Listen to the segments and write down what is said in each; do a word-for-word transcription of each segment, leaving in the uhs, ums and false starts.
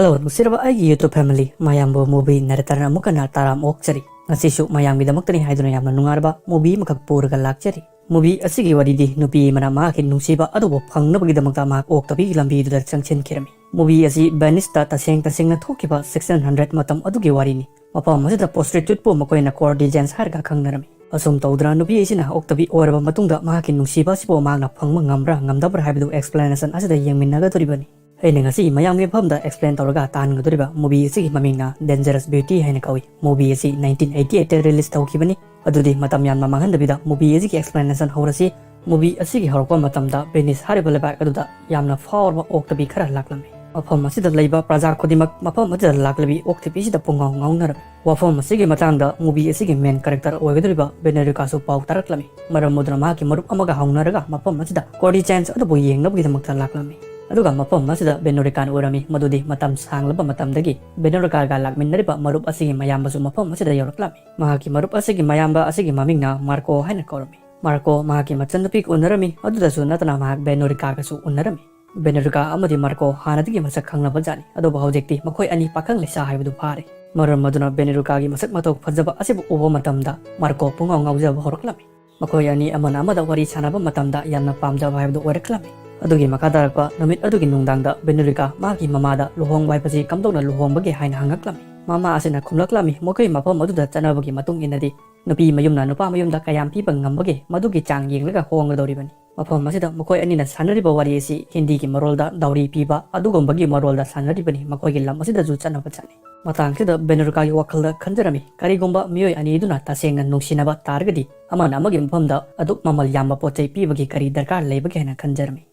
Hello, ꯅꯨꯡꯁꯤꯔꯕ ꯑꯩꯒꯤ YouTube family, ꯃꯌꯥꯝꯕꯨ movie narrator ꯑꯃꯨꯛ ꯍꯟꯅ ꯇꯔꯥꯝ ꯑꯣꯛꯆꯔꯤ꯫ ꯉꯁꯤꯁꯨ ꯃꯌꯥꯝꯒꯤꯗꯃꯛꯇꯅꯤ ꯍꯥꯏꯗꯨꯅ ꯌꯥꯝꯅ ꯅꯨꯡꯉꯥꯏꯔꯕ movie ꯑꯃꯈꯛ ꯄꯨꯔꯒ ꯂꯥꯛꯆꯔꯤ꯫ Movie ꯑꯁꯤꯒꯤ ꯋꯥꯔꯤꯗꯤ ꯅꯨꯄꯤ ꯑꯃꯅ ꯃꯍꯥꯛꯀꯤ ꯅꯨꯡꯁꯤꯕ ꯑꯗꯨꯕꯨ ꯐꯪꯅꯕꯒꯤꯗꯃꯛꯇ ꯃꯍꯥꯛ ꯑꯣꯛꯇꯕꯤꯒꯤ ꯂꯝꯕꯤꯗꯨꯗ ꯆꯪꯁꯤꯟꯈꯤꯔꯝꯃꯤ꯫ Movie ꯑꯁꯤ Veniceꯇ ꯇꯁꯦꯡ ꯇꯁꯦꯡꯅ ꯊꯣꯛꯈꯤꯕ sixteen hundred ꯃꯇꯝ ꯑꯗꯨꯒꯤ ꯋꯥꯔꯤꯅꯤ꯫ ꯃꯐꯝ ꯑꯁꯤꯗ prostituteꯄꯨ ꯃꯈꯣꯏꯅ courtesans ꯍꯥꯏꯔꯒ ꯈꯪꯅꯔꯝꯃꯤ꯫ ꯑꯁꯨꯝ ꯇꯧꯗꯨꯅ ꯅꯨꯄꯤ ꯑꯁꯤꯅ ꯑꯣꯛꯇꯕꯤ ꯑꯣꯏꯔꯕ ꯃꯇꯨꯡꯗ ꯃꯍꯥꯛꯀꯤ ꯅꯨꯡꯁꯤꯕ ꯑꯁꯤꯕꯨ ꯃꯍꯥꯛꯅ ꯐꯪꯕ ꯉꯝꯕ꯭ꯔꯥ ꯉꯝꯗꯕ꯭ꯔꯥ ꯍꯥꯏꯕꯗꯨ explanation ꯑꯁꯤꯗ ꯌꯦꯡꯃꯤꯟꯅꯒꯗꯧꯔꯤꯕꯅꯤ꯫ ꯑꯩꯅ ꯉꯁꯤ ꯃꯌꯥꯝꯒꯤ ꯃꯐꯝꯗ explain ꯇꯧꯔꯒ ꯇꯥꯍꯟꯒꯗꯧꯔꯤꯕ movie ꯑꯁꯤꯒꯤ ꯃꯃꯤꯡꯅ Dangerous Beauty ꯍꯥꯏꯅ ꯀꯧꯏ꯫ Movie ꯑꯁꯤ nineteen eighty eight ꯇ release ꯇꯧꯈꯤꯕꯅꯤ꯫ ꯑꯗꯨꯗꯤ ꯃꯇꯝ ꯌꯥꯝꯅ ꯃꯥꯡꯍꯟꯗꯕꯤꯗ movie ꯑꯁꯤꯒꯤ explanation ꯍꯧꯔꯁꯤ꯫ Movie ꯑꯁꯤꯒꯤ ꯍꯧꯔꯛꯄ ꯃꯇꯝꯗ Venice ꯍꯥꯏꯔꯤꯕ ꯂꯩꯕꯥꯛ ꯑꯗꯨꯗ ꯌꯥꯝꯅ ꯐꯥꯎꯔꯕ ꯑꯣꯛꯇꯕꯤ ꯈꯔ ꯂꯥꯛꯂꯝꯃꯤ꯫ ꯃꯐꯝ ꯑꯁꯤꯗ ꯂꯩꯕ ꯄ꯭ꯔꯖꯥ ꯈꯨꯗꯤꯡꯃꯛ ꯃꯐꯝ ꯑꯁꯤꯗ ꯂꯥꯛꯂꯤꯕꯤ ꯑꯣꯛꯇꯕꯤꯁꯤꯗ ꯄꯨꯡꯉꯥꯎ ꯉꯥꯎꯅꯔꯝꯃꯤ꯫ ꯋꯥꯐꯝ ꯑꯁꯤꯒꯤ ꯃꯇꯥꯡꯗ movie ꯑꯁꯤꯒꯤ main character ꯑꯣꯏꯒꯗꯧꯔꯤꯕ ꯕꯦꯅꯣꯔꯤꯀꯥꯁꯨ ꯄꯥꯎ ꯇꯥꯔꯛꯂꯝꯃꯤ꯫ ꯃꯔꯝ ꯑꯗꯨꯅ ꯃꯍꯥꯛꯀꯤ ꯃꯔꯨꯞ ꯑꯃꯒ ꯍꯧꯅꯔꯒ ꯃꯐꯝ ꯑꯁꯤꯗ courtesans ꯑꯗꯨꯕꯨ ꯌꯦꯡꯅꯕꯒꯤꯗꯃꯛꯇ ꯂꯥꯛꯂꯝꯃꯤ꯫ ꯑꯗꯨꯒ ꯃꯐꯝ ꯑꯁꯤꯗ ꯕꯦꯅꯣꯔꯤꯀꯥꯅ ꯎꯔꯝꯃꯤ ꯃꯗꯨꯗꯤ ꯃꯇꯝ ꯁꯥꯡꯂꯕ ꯃꯇꯝꯗꯒꯤ ꯕꯦꯅꯣꯔꯤꯀꯥꯒ ꯂꯥꯛꯃꯤꯟꯅꯔꯤꯕ ꯃꯔꯨꯞ ꯑꯁꯤꯒꯤ ꯃꯌꯥꯝꯕꯁꯨ ꯃꯐꯝ ꯑꯁꯤꯗ ꯌꯧꯔꯛꯂꯝꯃꯤ꯫ ꯃꯍꯥꯛꯀꯤ ꯃꯔꯨꯞ ꯑꯁꯤꯒꯤ ꯃꯌꯥꯝꯕ ꯑꯁꯤꯒꯤ ꯃꯃꯤꯡꯅ ꯃꯥꯔꯀꯣ ꯍꯥꯏꯅ ꯀꯧꯔꯝꯃꯤ꯫ ꯃꯥꯔꯀꯣ ꯃꯍꯥꯛꯀꯤ ꯃꯆꯟꯅꯨꯄꯤꯒ ꯎꯅꯔꯝꯃꯤ, ꯑꯗꯨꯗꯁꯨ ꯅꯠꯇꯅ ꯃꯍꯥꯛ ꯕꯦꯅꯣꯔꯤꯀꯥꯒꯁꯨ ꯎꯅꯔꯝꯃꯤ꯫ ꯕꯦꯅꯣꯔꯤꯀꯥ ꯑꯃꯗꯤ ꯃꯥꯔꯀꯣ ꯍꯥꯟꯅꯗꯒꯤ ꯃꯁꯛ ꯈꯪꯅꯕ ꯖꯥꯠꯅꯤ, ꯑꯗꯨꯕꯨ ꯍꯧꯖꯤꯛꯇꯤ ꯃꯈꯣꯏ ꯑꯅꯤ ꯄꯥꯈꯪ ꯂꯩꯁꯥ ꯍꯥꯏꯕꯗꯨ ꯐꯥꯔꯦ꯫ ꯃꯔꯝ ꯑꯗꯨꯅ ꯕꯦꯅꯣꯔꯤꯀꯥꯒꯤ ꯃꯁꯛ ꯃꯇꯧ ꯐꯖꯕ ꯑꯁꯤꯕꯨ ꯎꯕ ꯃꯇꯝꯗ ꯃꯥꯔꯀꯣ ꯄꯨꯡꯉꯥꯎ ꯉꯥꯎꯖꯕ ꯍꯧꯔꯛꯂꯝꯃꯤ꯫ ꯃꯈꯣꯏ ꯑꯅꯤ ꯑꯃꯅ ꯑꯃꯗ ꯋꯥꯔꯤ ꯁꯥꯟꯅꯕ ꯃꯇꯝꯗ ꯌꯥꯝꯅ ꯄꯥꯝꯖꯕ ꯍꯥꯏꯕꯗꯨ ꯑꯣꯏꯔꯛꯂꯝꯃꯤ꯫ ꯑꯗꯨꯒꯤ ꯃꯈꯥ ꯇꯥꯔꯛꯄ ꯅꯨꯃꯤꯠ ꯑꯗꯨꯒꯤ ꯅꯨꯡꯗꯥꯡꯗ ꯕꯦꯅꯣꯔꯤꯀꯥ ꯃꯍꯥꯛꯀꯤ ꯃꯃꯥꯗ ꯂꯨꯍꯣꯡꯕ ꯍꯥꯏꯕꯁꯤ ꯀꯝꯗꯧꯅ ꯂꯨꯍꯣꯡꯕꯒꯦ ꯍꯥꯏꯅ ꯍꯪꯉꯛꯂꯝꯃꯤ꯫ ꯃꯃꯥ ꯑꯁꯤꯅ ꯈꯨꯝꯂꯛꯂꯝꯃꯤ, ꯃꯈꯣꯏ ꯃꯐꯝ ꯑꯗꯨꯗ ꯆꯠꯅꯕꯒꯤ ꯃꯇꯨꯡ ꯏꯟꯅꯗꯤ ꯅꯨꯄꯤ ꯃꯌꯨꯝꯅ ꯅꯨꯄꯥ ꯃꯌꯨꯝꯗ ꯀꯌꯥꯝ ꯄꯤꯕ ꯉꯝꯕꯒꯦ, ꯃꯗꯨꯒꯤ ꯆꯥꯡ ꯌꯦꯡꯂꯒ ꯍꯣꯡꯒꯗꯧꯔꯤꯕꯅꯤ꯫ ꯃꯐꯝ ꯑꯁꯤꯗ ꯃꯈꯣꯏ ꯑꯅꯤꯅ ꯁꯥꯟꯅꯔꯤꯕ ꯋꯥꯔꯤ ꯑꯁꯤ ꯍꯤꯟꯗꯤꯒꯤ ꯃꯔꯣꯜꯗ ꯗꯥꯎꯔꯤ ꯄꯤꯕ ꯑꯗꯨꯒꯨꯝꯕꯒꯤ ꯃꯔꯣꯜꯗ ꯁꯥꯟꯅꯔꯤꯕꯅꯤ, ꯃꯈꯣꯏꯒꯤ ꯂꯝ ꯑꯁꯤꯗꯁꯨ ꯆꯠꯅꯕ ꯖꯥꯠꯅꯤ꯫ ꯃꯇꯥꯡꯁꯤꯗ ꯕꯦꯅꯣꯔꯤꯀꯥꯒꯤ ꯋꯥꯈꯜꯗ ꯈꯟꯖꯔꯝꯃꯤ, ꯀꯔꯤꯒꯨꯝꯕ ꯃꯤꯑꯣꯏ ꯑꯅꯤꯗꯨꯅ ꯇꯁꯦꯡꯅ ꯅꯨꯡꯁꯤꯅꯕ ꯇꯥꯔꯒꯗꯤ ꯑꯃꯅ ꯑꯃꯒꯤ ꯃꯐꯝꯗ ꯑꯗꯨꯛ ꯃꯃꯜ ꯌꯥꯝꯕ ꯄꯣꯠ ꯆꯩ ꯄꯤꯕꯒꯤ ꯀꯔꯤ ꯗꯔꯀꯥꯔ ꯂꯩꯕꯒꯦ ꯍꯥꯏꯅ ꯈꯟꯖꯔꯝꯃꯤ꯫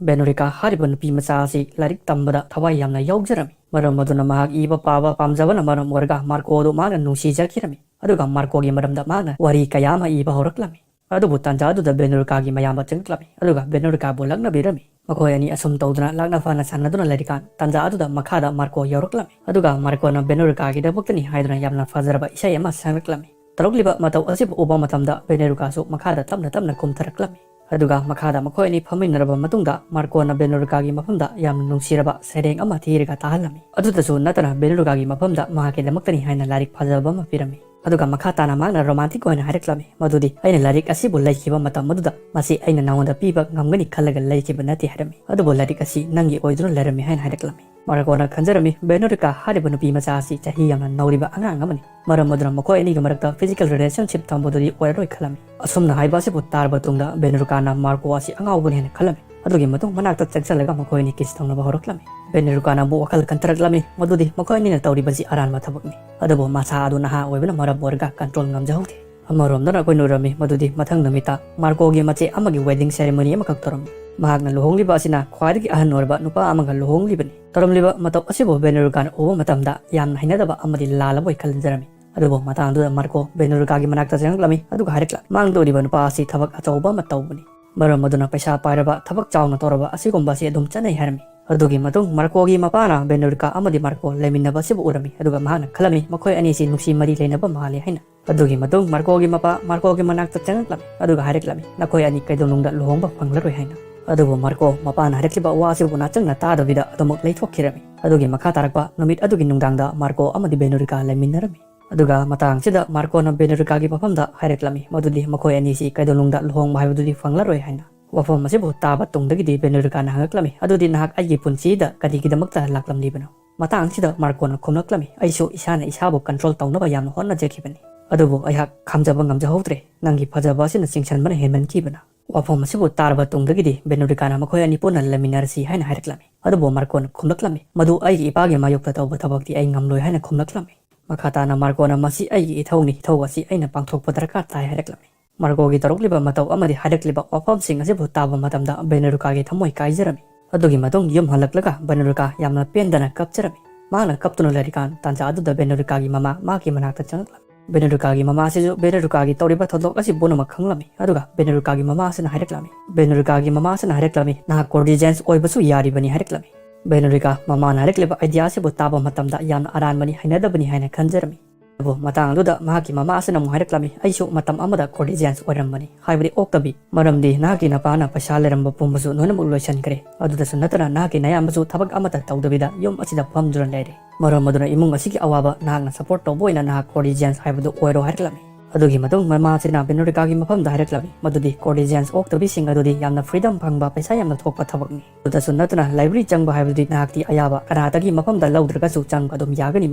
ꯕꯦꯅꯣꯔꯤꯀꯥ ꯍꯥꯏꯔꯤꯕ ꯅꯨꯄꯤ ꯃꯆꯥ ꯑꯁꯤ ꯂꯥꯏꯔꯤꯛ ꯇꯝꯕꯗ ꯊꯋꯥꯏ ꯌꯥꯝꯅ ꯌꯥꯎꯖꯔꯝꯃꯤ꯫ ꯃꯔꯝ ꯑꯗꯨꯅ ꯃꯍꯥꯛ ꯏꯕ ꯄꯥꯕ ꯄꯥꯝꯖꯕꯅ ꯃꯔꯝ ꯑꯣꯏꯔꯒ ꯃꯥꯔꯀꯣ ꯑꯗꯨ ꯃꯍꯥꯛꯅ ꯅꯨꯡꯁꯤꯖꯈꯤꯔꯝꯃꯤ꯫ ꯑꯗꯨꯒ ꯃꯥꯔꯀꯣꯒꯤ ꯃꯔꯝꯗ ꯃꯍꯥꯛꯅ ꯋꯥꯔꯤ ꯀꯌꯥ ꯑꯃ ꯏꯕ ꯍꯧꯔꯛꯂꯝꯃꯤ꯫ ꯑꯗꯨꯕꯨ ꯇꯥꯟꯖꯥ ꯑꯗꯨꯗ ꯕꯦꯅꯣꯔꯤꯀꯥꯒꯤ ꯃꯌꯥꯝꯕ ꯆꯪꯂꯛꯂꯝꯃꯤ꯫ ꯑꯗꯨꯒ ꯕꯦꯅꯣꯔꯤꯀꯥꯕꯨ ꯂꯛꯅꯕꯤꯔꯝꯃꯤ꯫ ꯃꯈꯣꯏ ꯑꯅꯤ ꯑꯁꯨꯝ ꯇꯧꯗꯨꯅ ꯂꯥꯛꯅ ꯐꯥꯅ ꯁꯥꯟꯅꯗꯨꯅ ꯂꯩꯔꯤꯀꯥꯟ, ꯇꯥꯟꯖꯥ ꯑꯗꯨꯗ ꯃꯈꯥꯗ ꯃꯥꯔꯀꯣ ꯌꯧꯔꯛꯂꯝꯃꯤ꯫ ꯑꯗꯨꯒ ꯃꯥꯔꯀꯣꯅ ꯕꯦꯅꯣꯔꯤꯀꯥꯒꯤꯗꯃꯛꯇꯅꯤ ꯍꯥꯏꯗꯨꯅ ꯌꯥꯝꯅ ꯐꯖꯔꯕ ꯏꯁꯩ ꯑꯃ ꯁꯛꯂꯛꯂꯝꯃꯤ꯫ ꯇꯧꯔꯛꯂꯤꯕ ꯃꯇꯧ ꯑꯁꯤꯕꯨ ꯎꯕ ꯃꯇꯝꯗ ꯕꯦꯅꯣꯔꯤꯀꯥꯁꯨ ꯃꯈꯥꯗ ꯇꯞꯅ ꯇꯞꯅ ꯀꯨꯝꯊꯔꯛꯂꯝꯃꯤ꯫ ꯑꯗꯨꯒ ꯃꯈꯥꯗ ꯃꯈꯣꯏ ꯑꯅꯤ ꯐꯝꯃꯤꯟꯅꯔꯕ ꯃꯇꯨꯡꯗ ꯃꯥꯔꯀꯣꯅ ꯕꯦꯅꯨꯔꯤꯀꯥꯒꯤ ꯃꯐꯝꯗ ꯌꯥꯝꯅ ꯅꯨꯡꯁꯤꯔꯕ ꯁꯩꯔꯦꯡ ꯑꯃ ꯊꯤꯔꯒ ꯇꯥꯍꯜꯂꯝꯃꯤ꯫ ꯑꯗꯨꯗꯁꯨ ꯅꯠꯇꯅ ꯕꯦꯅꯨꯔꯤꯀꯥꯒꯤ ꯃꯐꯝꯗ ꯃꯍꯥꯛꯀꯤꯗꯃꯛꯇꯅꯤ ꯍꯥꯏꯅ ꯂꯥꯏꯔꯤꯛ ꯐꯖꯕ ꯑꯃ ꯄꯤꯔꯝꯃꯤ꯫ ꯑꯗꯨꯒ ꯃꯈꯥ ꯇꯥꯅ ꯃꯍꯥꯛꯅ ꯔꯣꯃꯥꯟꯇꯤꯛ ꯑꯣꯏꯅ ꯍꯥꯏꯔꯛꯂꯝꯃꯤ, ꯃꯗꯨꯗꯤ ꯑꯩꯅ ꯂꯥꯏꯔꯤꯛ ꯑꯁꯤꯕꯨ ꯂꯩꯈꯤꯕ ꯃꯇꯝ ꯑꯗꯨꯗ ꯃꯁꯤ ꯑꯩꯅ ꯅꯉꯣꯟꯗ ꯄꯤꯕ ꯉꯝꯒꯅꯤ ꯈꯜꯂꯒ ꯂꯩꯈꯤꯕ ꯅꯠꯇꯦ ꯍꯥꯏꯔꯝꯃꯤ꯫ ꯑꯗꯨꯕꯨ ꯂꯥꯏꯔꯤꯛ ꯑꯁꯤ ꯅꯪꯒꯤ ꯑꯣꯏꯗꯨꯅ ꯂꯩꯔꯝꯃꯤ ꯍꯥꯏꯅ ꯍꯥꯏꯔꯛꯂꯝꯃꯤ꯫ ꯃꯥꯔꯀꯣꯅ ꯈꯟꯖꯔꯝꯃꯤ, ꯕꯦꯅꯨꯔꯤꯀꯥ ꯍꯥꯏꯔꯤꯕ ꯅꯨꯄꯤ ꯃꯆꯥ ꯑꯁꯤ ꯆꯍꯤ ꯌꯥꯝꯅ ꯅꯧꯔꯤꯕ ꯑꯉꯥꯡ ꯑꯃꯅꯤ, ꯃꯔꯝ ꯑꯗꯨꯅ ꯃꯈꯣꯏ ꯑꯅꯤꯒꯤ ꯃꯔꯛꯇ physical relationship ꯊꯝꯕꯗꯨꯗꯤ ꯑꯣꯏꯔꯔꯣꯏ ꯈꯜꯂꯝꯃꯤ꯫ ꯑꯁꯨꯝꯅ ꯍꯥꯏꯕ ꯑꯁꯤꯕꯨ ꯇꯥꯔꯕ ꯇꯨꯡꯗ ꯕꯦꯅꯨꯔꯤꯀꯥꯅ ꯃꯥꯔꯀꯣ ꯑꯁꯤ ꯑꯉꯥꯎꯕꯅꯤ ꯍꯥꯏꯅ ꯈꯜꯂꯝꯃꯤ꯫ ꯑꯗꯨꯒꯤ ꯃꯇꯨꯡ ꯃꯅꯥꯛꯇ ꯆꯪꯁꯤꯜꯂꯒ ꯃꯈꯣꯏ ꯑꯅꯤ kiss ꯇꯧꯅꯕ ꯍꯧꯔꯛꯂꯝꯃꯤ꯫ ꯕꯦꯅꯨꯔꯤꯀꯥꯅ ꯑꯃꯨꯛ ꯋꯥꯈꯜ ꯈꯟꯊꯔꯛꯂꯝꯃꯤ, ꯃꯗꯨꯗꯤ ꯃꯈꯣꯏ ꯑꯅꯤꯅ ꯇꯧꯔꯤꯕꯁꯤ ꯑꯔꯥꯟꯕ ꯊꯕꯛꯅꯤ꯫ ꯑꯗꯨꯕꯨ ꯃꯁꯥ ꯑꯗꯨ ꯅꯍꯥ ꯑꯣꯏꯕꯅ ꯃꯔꯝ ꯑꯣꯏꯔꯒ control ꯉꯝꯖꯍꯧꯗꯦ꯫ ꯑꯃꯔꯣꯝꯗꯅ ꯑꯩꯈꯣꯏꯅ ꯎꯔꯝꯃꯤ ꯃꯗꯨꯗꯤ ꯃꯊꯪ ꯅꯨꯃꯤꯠꯇ ꯃꯥꯔꯀꯣꯒꯤ ꯃꯆꯦ ꯑꯃꯒꯤ wedding ceremony ꯑꯃꯈꯛ ꯇꯧꯔꯝꯃꯤ꯫ ꯃꯍꯥꯛꯅ ꯂꯨꯍꯣꯡꯂꯤꯕ ꯑꯁꯤꯅ ꯈ꯭ꯋꯥꯏꯗꯒꯤ ꯑꯍꯟ ꯑꯣꯏꯔꯕ ꯅꯨꯄꯥ ꯑꯃꯒ ꯂꯨꯍꯣꯡꯂꯤꯕꯅꯤ꯫ ꯇꯧꯔꯝꯂꯤꯕ ꯃꯇꯧ ꯑꯁꯤꯕꯨ ꯕꯦꯅꯨꯔꯤꯀꯥꯅ ꯎꯕ ꯃꯇꯝꯗ ꯌꯥꯝꯅ ꯍꯩꯅꯗꯕ ꯑꯃꯗꯤ ꯂꯥꯜꯂꯕꯣꯏ ꯈꯟꯖꯔꯝꯃꯤ꯫ ꯑꯗꯨꯕꯨ ꯃꯇꯥꯡꯗꯨꯗ ꯃꯥꯔꯀꯣ ꯕꯦꯅꯨꯔꯤꯀꯥꯒꯤ ꯃꯅꯥꯛꯇ ꯆꯪꯂꯛꯂꯝꯃꯤ, ꯑꯗꯨꯒ ꯍꯥꯏꯔꯛꯂꯝꯃꯤ, ꯃꯥꯡꯗ ꯎꯔꯤꯕ ꯅꯨꯄꯥ ꯑꯁꯤ ꯊꯕꯛ ꯑꯆꯧꯕ ꯑꯃ ꯇꯧꯕꯅꯤ, ꯃꯔꯝ ꯑꯗꯨꯅ ꯄꯩꯁꯥ ꯄꯥꯏꯔꯕ, ꯊꯕꯛ ꯆꯥꯎꯅ ꯇꯧꯔꯕ ꯑꯁꯤꯒꯨꯝꯕ ꯑꯁꯤ ꯑꯗꯨꯝ ꯆꯠꯅꯩ ꯍꯥꯏꯔꯝꯃꯤ꯫ ꯑꯗꯨꯒꯤ ꯃꯇꯨꯡ ꯃꯥꯔꯀꯣꯒꯤ ꯃꯄꯥꯅ ꯕꯦꯅꯨꯔꯤꯀꯥ ꯑꯃꯗꯤ ꯃꯥꯔꯀꯣ ꯂꯩꯃꯤꯟꯅꯕ ꯑꯁꯤꯕꯨ ꯎꯔꯝꯃꯤ, ꯑꯗꯨꯒ ꯃꯍꯥꯛꯅ ꯈꯜꯂꯝꯃꯤ, ꯃꯈꯣꯏ ꯑꯅꯤꯁꯤ ꯅꯨꯡꯁꯤ ꯃꯔꯤ ꯂꯩꯅꯕ ꯃꯥꯜꯂꯤ ꯍꯥꯏꯅ꯫ ꯑꯗꯨꯒꯤ ꯃꯇꯨꯡ ꯃꯥꯔꯀꯣꯒꯤ ꯃꯄꯥ ꯃꯥꯔꯀꯣꯒꯤ ꯃꯅꯥꯛꯇ ꯆꯪꯂꯛꯂꯝꯃꯤ, ꯑꯗꯨꯒ ꯍꯥꯏꯔꯛꯂꯝꯃꯤ, ꯅꯈꯣꯏ ꯑꯅꯤ ꯀꯩꯗꯧꯅꯨꯡꯗ ꯂꯨꯍꯣꯡꯕ ꯐꯪꯂꯔꯣꯏ ꯍꯥꯏꯅ꯫ ꯑꯗꯨꯕꯨ ꯃꯥꯔꯀꯣ ꯃꯄꯥꯅ ꯍꯥꯏꯔꯛꯂꯤꯕ ꯋꯥ ꯑꯁꯤꯕꯨ ꯅꯥꯆꯪꯅ ꯇꯥꯗꯕꯤꯗ ꯑꯗꯨꯃꯛ ꯂꯩꯊꯣꯛꯈꯤꯔꯝꯃꯤ꯫ ꯑꯗꯨꯒꯤ ꯃꯈꯥ ꯇꯥꯔꯛꯄ ꯅꯨꯃꯤꯠ ꯑꯗꯨꯒꯤ ꯅꯨꯡꯗꯥꯡꯗ ꯃꯥꯔꯀꯣ ꯑꯃꯗꯤ ꯕꯦꯅꯨꯔꯤꯀꯥ ꯂꯩꯃꯤꯟꯅꯔꯝꯃꯤ꯫ ꯑꯗꯨꯒ ꯃꯇꯥꯡꯁꯤꯗ ꯃꯥꯔꯀꯣꯅ ꯕꯦꯅꯨꯔꯤꯀꯥꯒꯤ ꯃꯐꯝꯗ ꯍꯥꯏꯔꯛꯂꯝꯃꯤ, ꯃꯗꯨꯗꯤ ꯃꯈꯣꯏ ꯑꯅꯤꯁꯤ ꯀꯩꯗꯧꯅꯨꯡꯗ ꯂꯨꯍꯣꯡꯕ ꯍꯥꯏꯕꯗꯨꯗꯤ ꯐꯪꯂꯔꯣꯏ ꯍꯥꯏꯅ꯫ ꯋꯥꯐꯝ ꯑꯁꯤꯕꯨ ꯇꯥꯕ ꯇꯨꯡꯗꯒꯤꯗꯤ ꯕꯦꯅꯨꯔꯤꯀꯥꯅ ꯍꯪꯂꯛꯂꯝꯃꯤ, ꯑꯗꯨꯗꯤ ꯅꯍꯥꯛ ꯑꯩꯒꯤ ꯄꯨꯟꯁꯤꯗ ꯀꯔꯤꯒꯤꯗꯃꯛꯇ ꯂꯥꯛꯂꯝꯂꯤꯕꯅꯣ? ꯃꯇꯥꯡꯁꯤꯗ ꯃꯥꯔꯀꯣꯅ ꯈꯨꯝꯂꯛꯂꯝꯃꯤ, ꯑꯩꯁꯨ ꯏꯁꯥꯅ ꯏꯁꯥꯕꯨ control ꯇꯧꯅꯕ ꯌꯥꯝꯅ ꯍꯣꯠꯅꯖꯈꯤꯕꯅꯤ, ꯑꯗꯨꯕꯨ ꯑꯩꯍꯥꯛ ꯈꯥꯝꯖꯕ ꯉꯝꯖꯍꯧꯗ꯭ꯔꯦ, ꯅꯪꯒꯤ ꯐꯖꯕ ꯑꯁꯤꯅ ꯆꯤꯡꯁꯤꯟꯕꯅ ꯍꯦꯟꯃꯟꯈꯤꯕꯅ꯫ ꯋꯥꯐꯝ ꯑꯁꯤꯕꯨ ꯇꯥꯔꯕ ꯇꯨꯡꯗꯒꯤꯗꯤ ꯕꯦꯅꯨꯔꯤꯀꯥꯅ ꯃꯈꯣꯏ ꯑꯅꯤ ꯄꯨꯟꯅ ꯂꯩꯃꯤꯟꯅꯔꯁꯤ ꯍꯥꯏꯅ ꯍꯥꯏꯔꯛꯂꯝꯃꯤ꯫ ꯑꯗꯨꯕꯨ ꯃꯥꯔꯀꯣꯅ ꯈꯨꯝꯂꯛꯂꯝꯃꯤ, ꯃꯗꯨ ꯑꯩꯒꯤ ꯏꯄꯥꯒꯤ ꯃꯥꯌꯣꯛꯇ ꯇꯧꯕ ꯊꯕꯛꯇꯤ ꯑꯩ ꯉꯝꯂꯣꯏ ꯍꯥꯏꯅ ꯈꯨꯝꯂꯛꯂꯝꯃꯤ꯫ ꯃꯈꯥ ꯇꯥꯅ ꯃꯥꯔꯀꯣꯅ ꯃꯁꯤ ꯑꯩꯒꯤ ꯏꯊꯧꯅꯤ, ꯏꯊꯧ ꯑꯁꯤ ꯑꯩꯅ ꯄꯥꯡꯊꯣꯛꯄ ꯗꯔꯀꯥꯔ ꯇꯥꯏ ꯍꯥꯏꯔꯛꯂꯝꯃꯤ꯫ ꯃꯥꯔꯀꯣꯒꯤ ꯇꯧꯔꯛꯂꯤꯕ ꯃꯇꯧ ꯑꯃꯗꯤ ꯍꯥꯏꯔꯛꯂꯤꯕ ꯋꯥꯐꯝꯁꯤꯡ ꯑꯁꯤꯕꯨ ꯇꯥꯕ ꯃꯇꯝꯗ ꯕꯦꯅꯨꯔꯤꯀꯥꯒꯤ ꯊꯃꯣꯏ ꯀꯥꯏꯖꯔꯝꯃꯤ꯫ ꯑꯗꯨꯒꯤ ꯃꯇꯨꯡ ꯌꯨꯝ ꯍꯜꯂꯛꯂꯒ ꯕꯦꯅꯨꯔꯤꯀꯥ ꯌꯥꯝꯅ ꯄꯦꯟꯗꯅ ꯀꯞꯆꯔꯝꯃꯤ꯫ ꯃꯍꯥꯛꯅ ꯀꯞꯇꯨꯅ ꯂꯩꯔꯤꯀꯥꯟ ꯇꯥꯟꯖꯥ ꯑꯗꯨꯗ ꯕꯦꯅꯨꯔꯤꯀꯥꯒꯤ ꯃꯃꯥ ꯃꯍꯥꯛꯀꯤ ꯃꯅꯥꯛꯇ ꯆꯪꯂꯛꯂꯝꯃꯤ꯫ ꯕꯦꯅꯨꯔꯤꯀꯥꯒꯤ ꯃꯃꯥ ꯑꯁꯤꯁꯨ ꯕꯦꯅꯨꯔꯤꯀꯥꯒꯤ ꯇꯧꯔꯤꯕ ꯊꯧꯗꯣꯛ ꯑꯁꯤ ꯄꯨꯝꯅꯃꯛ ꯈꯪꯂꯝꯃꯤ꯫ ꯑꯗꯨꯒ ꯕꯦꯅꯨꯔꯤꯀꯥꯒꯤ ꯃꯃꯥ ꯑꯁꯤꯅ ꯍꯥꯏꯔꯛꯂꯝꯃꯤ, ꯕꯦꯅꯨꯔꯤꯀꯥꯒꯤ ꯃꯃꯥ ꯑꯁꯤꯅ ꯍꯥꯏꯔꯛꯂꯝꯃꯤ, ꯅꯍꯥꯛ courtesan ꯑꯣꯏꯕꯁꯨ ꯌꯥꯔꯤꯕꯅꯤ ꯍꯥꯏꯔꯛꯂꯝꯃꯤ꯫ ꯕꯦꯅꯨꯔꯤꯀꯥ ꯃꯃꯥꯅ ꯍꯥꯏꯔꯛꯂꯤꯕ idea ꯑꯁꯤꯕꯨ ꯇꯥꯕ ꯃꯇꯝꯗ ꯌꯥꯝꯅ ꯑꯔꯥꯟꯕꯅꯤ, ꯍꯩꯅꯗꯕꯅꯤ ꯍꯥꯏꯅ ꯈꯟꯖꯔꯝꯃꯤ꯫ ꯑꯗꯨꯕꯨ ꯃꯇꯥꯡ ꯑꯗꯨꯗ ꯃꯍꯥꯛꯀꯤ ꯃꯃꯥ ꯑꯁꯤꯅ ꯑꯃꯨꯛ ꯍꯥꯏꯔꯛꯂꯝꯃꯤ, "ꯑꯩꯁꯨ ꯃꯇꯝ ꯑꯃꯗ courtesan ꯑꯣꯏꯔꯝꯕꯅꯤ, ꯍꯥꯏꯕꯗꯤ ꯑꯣꯛꯇꯕꯤ, ꯃꯔꯝꯗꯤ ꯅꯍꯥꯛꯀꯤ ꯅꯄꯥꯅ ꯄꯩꯁꯥ ꯂꯩꯔꯝꯕ ꯄꯨꯝꯕꯁꯨ ꯂꯣꯏꯅꯃꯛ ꯂꯣꯏꯁꯤꯟꯈ꯭ꯔꯦ꯫ ꯑꯗꯨꯗꯁꯨ ꯅꯠꯇꯅ ꯅꯍꯥꯛꯀꯤ ꯅꯌꯥꯝꯕꯁꯨ ꯊꯕꯛ ꯑꯃꯠꯇ ꯇꯧꯗꯕꯤꯗ ꯌꯨꯝ ꯑꯁꯤꯗ ꯐꯝꯗꯨꯅ ꯂꯩꯔꯦ꯫ ꯃꯔꯝ ꯑꯗꯨꯅ ꯏꯃꯨꯡ ꯑꯁꯤꯒꯤ ꯑꯋꯥꯕ ꯅꯍꯥꯛꯅ support ꯇꯧꯕ ꯑꯣꯏꯅ ꯅꯍꯥꯛ courtesan ꯍꯥꯏꯕꯗꯨ ꯑꯣꯏꯔꯣ" ꯍꯥꯏꯔꯛꯂꯝꯃꯤ꯫ ꯑꯗꯨꯒꯤ ꯃꯇꯨꯡ ꯃꯃꯥ ꯑꯁꯤꯅ ꯕꯦꯅꯣꯔꯤꯀꯥꯒꯤ ꯃꯐꯝꯗ ꯍꯥꯏꯔꯛꯂꯝꯃꯤ ꯃꯗꯨꯗꯤ courtesan ꯑꯣꯛꯇꯕꯤꯁꯤꯡ ꯑꯗꯨꯗꯤ ꯌꯥꯝꯅ freedom ꯐꯪꯕ, ꯄꯩꯁꯥ ꯌꯥꯝꯅ ꯊꯣꯛꯄ ꯊꯕꯛꯅꯤ꯫ ꯑꯗꯨꯗꯁꯨ ꯅꯠꯇꯅ library ꯆꯪꯕ ꯍꯥꯏꯕꯗꯨꯗꯤ ꯅꯍꯥꯛꯇꯤ ꯑꯌꯥꯕ ꯀꯅꯥꯗꯒꯤ ꯃꯐꯝꯗ ꯂꯧꯗ꯭ꯔꯒꯁꯨ ꯆꯪꯕ ꯑꯗꯨꯝ ꯌꯥꯒꯅꯤ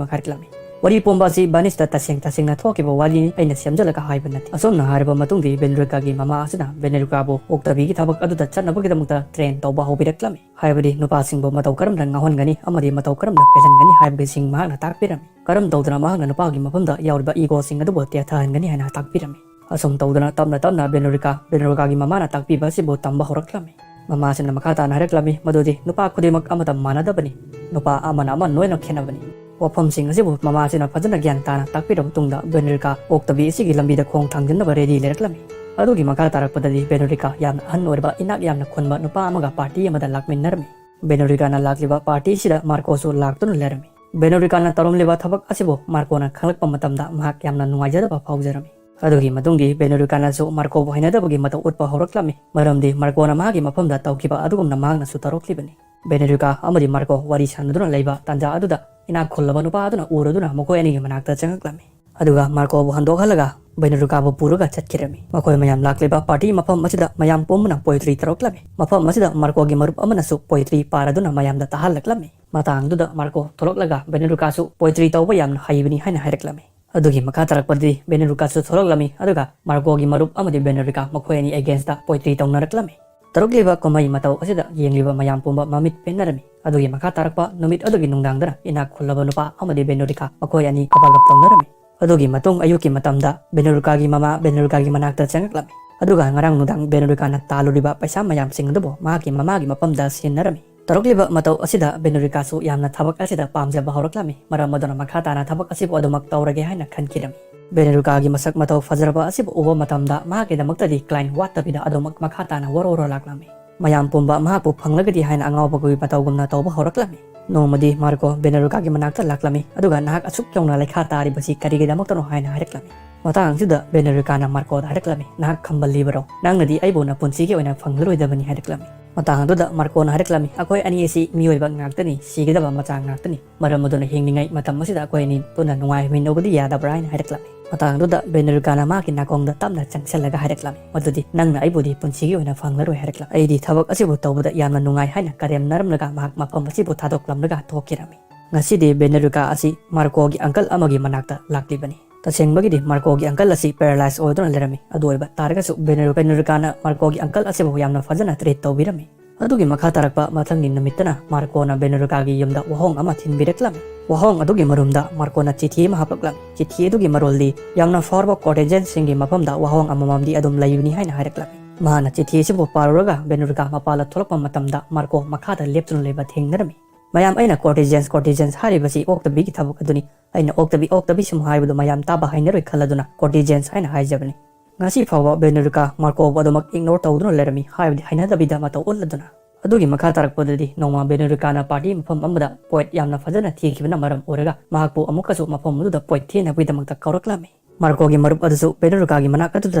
ꯍꯥꯏꯔꯛꯂꯝꯃꯤ꯫ ꯋꯥꯔꯤ ꯄꯨꯝꯕ ꯑꯁꯤ ꯕꯥꯅꯤꯁꯇ ꯇꯁꯦꯡ ꯇꯁꯦꯡꯅ ꯊꯣꯛꯈꯤꯕ ꯋꯥꯔꯤꯅꯤ, ꯑꯩꯅ ꯁꯦꯝꯖꯤꯜꯂꯒ ꯍꯥꯏꯕ ꯅꯠꯇꯦ꯫ ꯑꯁꯨꯝꯅ ꯍꯥꯏꯔꯕ ꯃꯇꯨꯡꯗꯤ ꯕꯦꯅꯣꯔꯤꯀꯥꯒꯤ ꯃꯃꯥ ꯑꯁꯤꯅ ꯕꯦꯅꯣꯔꯤꯀꯥꯕꯨ ꯑꯣꯛꯇꯕꯤꯒꯤ ꯊꯕꯛ ꯑꯗꯨꯗ ꯆꯠꯅꯕꯒꯤꯗꯃꯛꯇ train ꯇꯧꯕ ꯍꯧꯕꯤꯔꯛꯂꯝꯃꯤ꯫ ꯍꯥꯏꯕꯗꯤ ꯅꯨꯄꯥꯁꯤꯡꯕꯨ ꯃꯇꯧ ꯀꯔꯝꯅ ꯉꯥꯎꯍꯟꯒꯅꯤ ꯑꯃꯗꯤ ꯃꯇꯧ ꯀꯔꯝꯅ ꯄꯦꯜꯍꯟꯒꯅꯤ ꯍꯥꯏꯕꯁꯤꯡ ꯃꯍꯥꯛꯅ ꯇꯥꯛꯄꯤꯔꯝꯃꯤ꯫ ꯀꯔꯝ ꯇꯧꯗꯅ ꯃꯍꯥꯛꯅ ꯅꯨꯄꯥꯒꯤ ꯃꯐꯝꯗ ꯌꯥꯎꯔꯤꯕ egoꯁꯤꯡ ꯑꯗꯨꯕꯨ ꯇꯦꯊꯍꯟꯒꯅꯤ ꯍꯥꯏꯅ ꯇꯥꯛꯄꯤꯔꯝꯃꯤ꯫ ꯑꯁꯨꯝ ꯇꯧꯗꯅ ꯇꯞꯅ ꯇꯞꯅ ꯕꯦꯅꯣꯔꯤꯀꯥ, ꯕꯦꯅꯣꯔꯤꯀꯥꯒꯤ ꯃꯃꯥꯅ ꯇꯥꯛꯄꯤꯕ ꯑꯁꯤꯕꯨ ꯇꯝꯕ ꯍꯧꯔꯛꯂꯝꯃꯤ꯫ ꯃꯃꯥꯁꯤꯅ ꯃꯈꯥ ꯇꯥꯅ ꯍꯥꯏꯔꯛꯂꯝꯃꯤ ꯃꯗꯨꯗꯤ ꯅꯨꯄꯥ ꯈꯨꯗꯤꯡꯃꯛ ꯑꯃꯠꯇ ꯃꯥꯟꯅꯗꯕꯅꯤ, ꯅꯨꯄꯥ ꯑꯃꯅ ꯑꯃ ꯂꯣꯏꯅ ꯈꯦꯠꯅꯕꯅꯤ꯫ ꯋꯥꯐꯝꯁꯤꯡ ꯑꯁꯤꯕꯨ ꯃꯃꯥꯁꯤꯅ ꯐꯖꯅ ꯒ꯭ꯌꯥꯟ ꯇꯥꯅ ꯇꯥꯛꯄꯤꯔꯕ ꯃꯇꯨꯡꯗ ꯕꯦꯅꯣꯔꯤꯀꯥ ꯑꯣꯛꯇꯕꯤ ꯑꯁꯤꯒꯤ ꯂꯝꯕꯤꯗ ꯈꯣꯡ ꯊꯥꯡꯖꯤꯟꯅꯕ ready ꯂꯩꯔꯛꯂꯝꯃꯤ꯫ ꯑꯗꯨꯒꯤ ꯃꯈꯥ ꯇꯥꯔꯛꯄꯗꯗꯤ ꯕꯦꯅꯣꯔꯤꯀꯥ ꯌꯥꯝꯅ ꯑꯍꯟ ꯑꯣꯏꯔꯕ ꯏꯅꯥꯛ ꯌꯥꯝꯅ ꯈꯨꯟꯕ ꯅꯨꯄꯥ ꯑꯃꯒ party ꯑꯃꯗ ꯂꯥꯛꯃꯤꯟꯅꯔꯝꯃꯤ꯫ ꯕꯦꯅꯣꯔꯤꯀꯥꯅ ꯂꯥꯛꯂꯤꯕ party ꯑꯁꯤꯗ ꯃꯥꯔꯀꯣꯁꯨ ꯂꯥꯛꯇꯨꯅ ꯂꯩꯔꯝꯃꯤ꯫ ꯕꯦꯅꯣꯔꯤꯀꯥꯅ ꯇꯧꯔꯝꯂꯤꯕ ꯊꯕꯛ ꯑꯁꯤꯕꯨ ꯃꯥꯔꯀꯣꯅ ꯈꯪꯂꯛꯄ ꯃꯇꯝꯗ ꯃꯍꯥꯛ ꯌꯥꯝꯅ ꯅꯨꯡꯉꯥꯏꯖꯗꯕ ꯐꯥꯎꯖꯔꯝꯃꯤ꯫ ꯑꯗꯨꯒꯤ ꯃꯇꯨꯡꯗꯤ ꯕꯦꯅꯣꯔꯤꯀꯥꯅꯁꯨ ꯃꯥꯔꯀꯣꯕꯨ ꯍꯩꯅꯗꯕꯒꯤ ꯃꯇꯧ ꯎꯠꯄ ꯍꯧꯔꯛꯂꯝꯃꯤ, ꯃꯔꯝꯗꯤ ꯃꯥꯔꯀꯣꯅ ꯃꯍꯥꯛꯀꯤ ꯃꯐꯝꯗ ꯇꯧꯈꯤꯕ ꯑꯗꯨꯒꯨꯝꯅ ꯃꯍꯥꯛꯅꯁꯨ ꯇꯧꯔꯛꯂꯤꯕꯅꯤ꯫ ꯕꯦꯅꯣꯔꯤꯀꯥ ꯑꯃꯗꯤ ꯃꯥꯔꯀꯣ ꯋꯥꯔꯤ ꯁꯥꯟꯅꯗꯨꯅ ꯂꯩꯕ ꯇꯥꯟꯖꯥ ꯑꯗꯨꯗ ꯏꯅꯥꯛ ꯈꯨꯜꯂꯕ ꯅꯨꯄꯥ ꯑꯗꯨꯅ ꯎꯔꯗꯨꯅ ꯃꯈꯣꯏ ꯑꯅꯤꯒꯤ ꯃꯅꯥꯛꯇ ꯆꯪꯉꯛꯂꯝꯃꯤ꯫ ꯑꯗꯨꯒ ꯃꯥꯔꯀꯣꯕꯨ ꯍꯟꯗꯣꯛꯍꯜꯂꯒ ꯕꯦꯅꯣꯔꯤꯀꯥꯕꯨ ꯄꯨꯔꯒ ꯆꯠꯈꯤꯔꯝꯃꯤ꯫ ꯃꯈꯣꯏ ꯃꯌꯥꯝ ꯂꯥꯛꯂꯤꯕ party ꯃꯐꯝ ꯑꯁꯤꯗ ꯃꯌꯥꯝ ꯄꯨꯝꯕꯅ poetry ꯇꯧꯔꯛꯂꯝꯃꯤ꯫ ꯃꯐꯝ ꯑꯁꯤꯗ ꯃꯥꯔꯀꯣꯒꯤ ꯃꯔꯨꯞ ꯑꯃꯅꯁꯨ poetry ꯄꯥꯔꯗꯨꯅ ꯃꯌꯥꯝꯗ ꯇꯥꯍꯜꯂꯛꯂꯝꯃꯤ꯫ ꯃꯇꯥꯡꯗꯨꯗ ꯃꯥꯔꯀꯣ ꯊꯣꯛꯂꯛꯂꯒ ꯕꯦꯅꯣꯔꯤꯀꯥꯁꯨ poetry ꯇꯧꯕ ꯌꯥꯝꯅ ꯍꯩꯕꯅꯤ ꯍꯥꯏꯅ ꯍꯥꯏꯔꯛꯂꯝꯃꯤ꯫ ꯑꯗꯨꯒꯤ ꯃꯈꯥ ꯇꯥꯔꯛꯄꯗꯗꯤ ꯕꯦꯅꯣꯔꯤꯀꯥꯁꯨ ꯊꯣꯛꯂꯛꯂꯝꯃꯤ, ꯑꯗꯨꯒ ꯃꯥꯔꯀꯣꯒꯤ ꯃꯔꯨꯞ ꯑꯃꯗꯤ ꯕꯦꯅꯣꯔꯤꯀꯥ ꯃꯈꯣꯏ ꯑꯅꯤ againstꯇ poetry ꯇꯧꯅꯔꯛꯂꯝꯃꯤ꯫ ꯇꯧꯔꯛꯂꯤꯕ ꯀꯨꯝꯍꯩ ꯃꯇꯧ ꯑꯁꯤꯗ ꯌꯦꯡꯂꯤꯕ ꯃꯌꯥꯝ ꯄꯨꯝꯕ ꯃꯃꯤꯠ ꯄꯦꯟꯅꯔꯝꯃꯤ꯫ ꯑꯗꯨꯒꯤ ꯃꯈꯥ ꯇꯥꯔꯛꯄ ꯅꯨꯃꯤꯠ ꯑꯗꯨꯒꯤ ꯅꯨꯡꯗꯥꯡꯗꯅ ꯏꯅꯥꯛ ꯈꯨꯜꯂꯕ ꯅꯨꯄꯥ ꯑꯃꯗꯤ ꯕꯦꯅꯣꯔꯤꯀꯥ ꯃꯈꯣꯏ ꯑꯅꯤ ꯀꯕꯥꯂꯞ ꯇꯧꯅꯔꯝꯃꯤ꯫ ꯑꯗꯨꯒꯤ ꯃꯇꯨꯡ ꯑꯌꯨꯛꯀꯤ ꯃꯇꯝꯗ ꯕꯦꯅꯣꯔꯤꯀꯥꯒꯤ ꯃꯃꯥ ꯕꯦꯅꯣꯔꯤꯀꯥꯒꯤ ꯃꯅꯥꯛꯇ ꯆꯪꯉꯛꯂꯝꯃꯤ꯫ ꯑꯗꯨꯒ ꯉꯔꯥꯡ ꯅꯨꯡꯗꯥꯡ ꯕꯦꯅꯣꯔꯤꯀꯥꯅ ꯇꯥꯜꯂꯨꯔꯤꯕ ꯄꯩꯁꯥ ꯃꯌꯥꯝꯁꯤꯡ ꯑꯗꯨꯕꯨ ꯃꯍꯥꯛꯀꯤ ꯃꯃꯥꯒꯤ ꯃꯐꯝꯗ ꯁꯤꯟꯅꯔꯝꯃꯤ꯫ ꯇꯧꯔꯛꯂꯤꯕ ꯃꯇꯧ ꯑꯁꯤꯗ ꯕꯦꯅꯣꯔꯤꯀꯥꯁꯨ ꯌꯥꯝꯅ ꯊꯕꯛ ꯑꯁꯤꯗ ꯄꯥꯝꯖꯕ ꯍꯧꯔꯛꯂꯝꯃꯤ꯫ ꯃꯔꯝ ꯑꯗꯨꯅ ꯃꯈꯥ ꯇꯥꯅ ꯊꯕꯛ ꯑꯁꯤꯕꯨ ꯑꯗꯨꯃꯛ ꯇꯧꯔꯒꯦ ꯍꯥꯏꯅ ꯈꯟꯈꯤꯔꯝꯃꯤ꯫ ꯕꯦꯅꯣꯔꯤꯀꯥꯒꯤ ꯃꯁꯛ ꯃꯇꯧ ꯐꯖꯔꯕ ꯑꯁꯤꯕꯨ ꯎꯕ ꯃꯇꯝꯗ ꯃꯍꯥꯛꯀꯤꯗꯃꯛꯇꯗꯤ client ꯋꯥꯠꯇꯕꯤꯗ ꯑꯗꯨꯃꯛ ꯃꯈꯥ ꯇꯥꯅ ꯋꯥꯔꯧꯔ ꯂꯥꯛꯂꯝꯃꯤ꯫ ꯃꯌꯥꯝ ꯄꯨꯝꯕ ꯃꯍꯥꯛꯄꯨ ꯐꯪꯂꯒꯗꯤ ꯍꯥꯏꯅ ꯑꯉꯥꯎꯕꯒꯤ ꯃꯇꯧꯒꯨꯝꯅ ꯇꯧꯕ ꯍꯧꯔꯛꯂꯝꯃꯤ꯫ ꯅꯣꯡꯃꯗꯤ ꯃꯥꯔꯀꯣ ꯕꯦꯅꯦꯔꯨꯀꯥꯒꯤ ꯃꯅꯥꯛꯇ ꯂꯥꯛꯂꯝꯃꯤ, ꯑꯗꯨꯒ "ꯅꯍꯥꯛ ꯑꯁꯨꯛ ꯌꯧꯅ ꯂꯩꯈꯥ ꯇꯥꯔꯤꯕꯁꯤ ꯀꯔꯤꯒꯤꯗꯃꯛꯇꯅꯣ?" ꯍꯥꯏꯅ ꯍꯥꯏꯔꯛꯂꯝꯃꯤ꯫ ꯃꯇꯥꯡ ꯑꯁꯤꯗ ꯕꯦꯅꯦꯔꯨꯀꯥꯅ ꯃꯥꯔꯀꯣꯗ ꯍꯥꯏꯔꯛꯂꯝꯃꯤ, "ꯅꯍꯥꯛ ꯈꯝꯕꯜꯂꯤꯕꯔꯣ? ꯅꯪꯅꯗꯤ ꯑꯩꯕꯨ ꯅꯄꯨꯟꯁꯤꯒꯤ ꯑꯣꯏꯅ ꯐꯪꯂꯔꯣꯏꯗꯕꯅꯤ" ꯍꯥꯏꯔꯛꯂꯝꯃꯤ꯫ ꯃꯇꯥꯡ ꯑꯗꯨꯗ ꯃꯥꯔꯀꯣꯅ ꯍꯥꯏꯔꯛꯂꯝꯃꯤ, "ꯑꯩꯈꯣꯏ ꯑꯅꯤ ꯑꯁꯤ ꯃꯤꯑꯣꯏꯕ ꯉꯥꯛꯇꯅꯤ, ꯁꯤꯒꯗꯕ ꯃꯆꯥ ꯉꯥꯛꯇꯅꯤ꯫ ꯃꯔꯝ ꯑꯗꯨꯅ ꯍꯤꯡꯂꯤꯉꯩ ꯃꯇꯝ ꯑꯁꯤꯗ ꯑꯩꯈꯣꯏ ꯑꯅꯤ ꯄꯨꯟꯅ ꯅꯨꯡꯉꯥꯏꯃꯤꯟꯅꯧꯕꯗꯤ ꯌꯥꯗꯕ꯭ꯔꯥ?" ꯍꯥꯏꯅ ꯍꯥꯏꯔꯛꯂꯝꯃꯤ꯫ ꯃꯇꯥꯡ ꯑꯗꯨꯗ ꯕꯦꯅꯦꯔꯨꯀꯥꯅ ꯃꯍꯥꯛꯀꯤ ꯅꯥꯀꯣꯡꯗ ꯇꯞꯅ ꯆꯪꯁꯤꯜꯂꯒ ꯍꯥꯏꯔꯛꯂꯝꯃꯤ ꯃꯗꯨꯗꯤ, "ꯅꯪꯅ ꯑꯩꯕꯨꯗꯤ ꯄꯨꯟꯁꯤꯒꯤ ꯑꯣꯏꯅ ꯐꯪꯂꯔꯣꯏ" ꯍꯥꯏꯔꯛꯂꯝꯃꯤ꯫ "ꯑꯩꯗꯤ ꯊꯕꯛ ꯑꯁꯤꯕꯨ ꯇꯧꯕꯗ ꯌꯥꯝꯅ ꯅꯨꯡꯉꯥꯏ" ꯍꯥꯏꯅ ꯀꯔꯦꯝꯅꯔꯝꯂꯒ ꯃꯍꯥꯛ ꯃꯐꯝ ꯑꯁꯤꯕꯨ ꯊꯥꯗꯣꯛꯂꯝꯂꯒ ꯊꯣꯛꯈꯤꯔꯝꯃꯤ꯫ ꯉꯁꯤꯗꯤ ꯕꯦꯅꯦꯔꯨꯀꯥ ꯑꯁꯤ ꯃꯥꯔꯀꯣꯒꯤ ꯑꯪꯀꯜ ꯑꯃꯒꯤ ꯃꯅꯥꯛꯇ ꯂꯥꯛꯂꯤꯕꯅꯤ꯫ ꯇꯁꯦꯡꯕꯒꯤꯗꯤ ꯃꯥꯔꯀꯣꯒꯤ ꯑꯪꯀꯜ ꯑꯁꯤ ꯄꯦꯔꯥꯂꯥꯏꯁ ꯑꯣꯏꯗꯨꯅ ꯂꯩꯔꯝꯃꯤ꯫ ꯑꯗꯨ ꯑꯣꯏꯕ ꯇꯥꯔꯒꯁꯨ ꯕꯦꯅꯦꯔꯨ-, ꯕꯦꯅꯦꯔꯨꯀꯥꯅ ꯃꯥꯔꯀꯣꯒꯤ ꯑꯪꯀꯜ ꯑꯁꯤꯕꯨ ꯌꯥꯝꯅ ꯐꯖꯅ ꯇ꯭ꯔꯤꯠ ꯇꯧꯕꯤꯔꯝꯃꯤ꯫ ꯑꯗꯨꯒꯤ ꯃꯈꯥ ꯇꯥꯔꯛꯄ ꯃꯊꯪꯒꯤ ꯅꯨꯃꯤꯠꯇꯅ ꯃꯥꯔꯀꯣꯅ ꯕꯦꯅꯦꯔꯨꯀꯥꯒꯤ ꯌꯨꯝꯗ ꯋꯥꯍꯣꯡ ꯑꯃ ꯊꯤꯟꯕꯤꯔꯛꯂꯝꯃꯤ꯫ ꯋꯥꯍꯣꯡ ꯑꯗꯨꯒꯤ ꯃꯔꯨꯝꯗ ꯃꯥꯔꯀꯣꯅ ꯆꯤꯊꯤ ꯑꯃ ꯍꯥꯞꯂꯛꯂꯝꯃꯤ꯫ ꯆꯤꯊꯤ ꯑꯗꯨꯒꯤ ꯃꯔꯣꯜꯗꯤ ꯌꯥꯝꯅ ꯐꯥꯎꯔꯕ ꯀꯣꯔꯇꯤꯖꯦꯟꯁꯤꯡꯒꯤ ꯃꯐꯝꯗ ꯋꯥꯍꯣꯡ ꯑꯃꯃꯝꯗꯤ ꯑꯗꯨꯝ ꯂꯩꯕꯅꯤ ꯍꯥꯏꯅ ꯍꯥꯏꯔꯛꯂꯝꯃꯤ꯫ ꯃꯍꯥꯛꯅ ꯆꯤꯊꯤ ꯑꯁꯤꯕꯨ ꯄꯥꯔꯨꯔꯒ ꯕꯦꯅꯦꯔꯨꯀꯥ ꯃꯄꯥꯜꯗ ꯊꯣꯛꯂꯛꯄ ꯃꯇꯝꯗ ꯃꯥꯔꯀꯣ ꯃꯈꯥꯗ ꯂꯦꯞꯇꯨꯅ ꯂꯩꯕ ꯊꯦꯡꯅꯔꯝꯃꯤ꯫ "ꯃꯌꯥꯝ, ꯑꯩꯅ ꯀꯣꯔꯇꯤꯖꯦꯟꯁ, ꯀꯣꯔꯇꯤꯖꯦꯟꯁ ꯍꯥꯏꯔꯤꯕꯁꯤ ꯑꯣꯛꯇꯕꯤꯒꯤ ꯊꯕꯛ ꯑꯗꯨꯅꯤ꯫ ꯑꯩꯅ ꯑꯣꯛꯇꯕꯤ, ꯑꯣꯛꯇꯕꯤ ꯁꯨꯝ ꯍꯥꯏꯕꯗꯨ ꯃꯌꯥꯝ ꯇꯥꯕ ꯍꯩꯅꯔꯣꯏ ꯈꯜꯂꯗꯨꯅ ꯀꯣꯔꯇꯤꯖꯦꯟꯁ ꯍꯥꯏꯅ ꯍꯥꯏꯖꯕꯅꯤ"꯫ ꯉꯁꯤ ꯐꯥꯎꯕ ꯕꯦꯅꯦꯔꯨꯀꯥ ꯃꯥꯔꯀꯣꯕꯨ ꯑꯗꯨꯃꯛ ꯏꯒꯅꯣꯔ ꯇꯧꯗꯨꯅ ꯂꯩꯔꯝꯃꯤ, ꯍꯥꯏꯕꯗꯤ ꯍꯩꯅꯗꯕꯤꯗ ꯃꯇꯧ ꯎꯠꯂꯗꯨꯅ꯫ ꯑꯗꯨꯒꯤ ꯃꯈꯥ ꯇꯥꯔꯛꯄꯗꯗꯤ ꯅꯣꯡꯃ ꯕꯦꯅꯦꯔꯨꯀꯥꯅ ꯄꯥꯔꯇꯤ ꯃꯐꯝ ꯑꯃꯗ ꯄꯣꯏꯠ ꯌꯥꯝꯅ ꯐꯖꯅ ꯊꯦꯡꯈꯤꯕꯅ ꯃꯔꯝ ꯑꯣꯏꯔꯒ ꯃꯍꯥꯛꯄꯨ ꯑꯃꯨꯛꯀꯁꯨ ꯃꯐꯝ ꯑꯗꯨꯗ ꯄꯣꯏꯠ ꯊꯦꯡꯅꯕꯒꯤꯗꯃꯛꯇ ꯀꯧꯔꯛꯂꯝꯃꯤ꯫ ꯃꯥꯔꯀꯣꯒꯤ ꯃꯔꯨꯞ ꯑꯗꯨꯁꯨ ꯕꯦꯅꯦꯔꯨꯀꯥꯒꯤ ꯃꯅꯥꯛ ꯑꯗꯨꯗ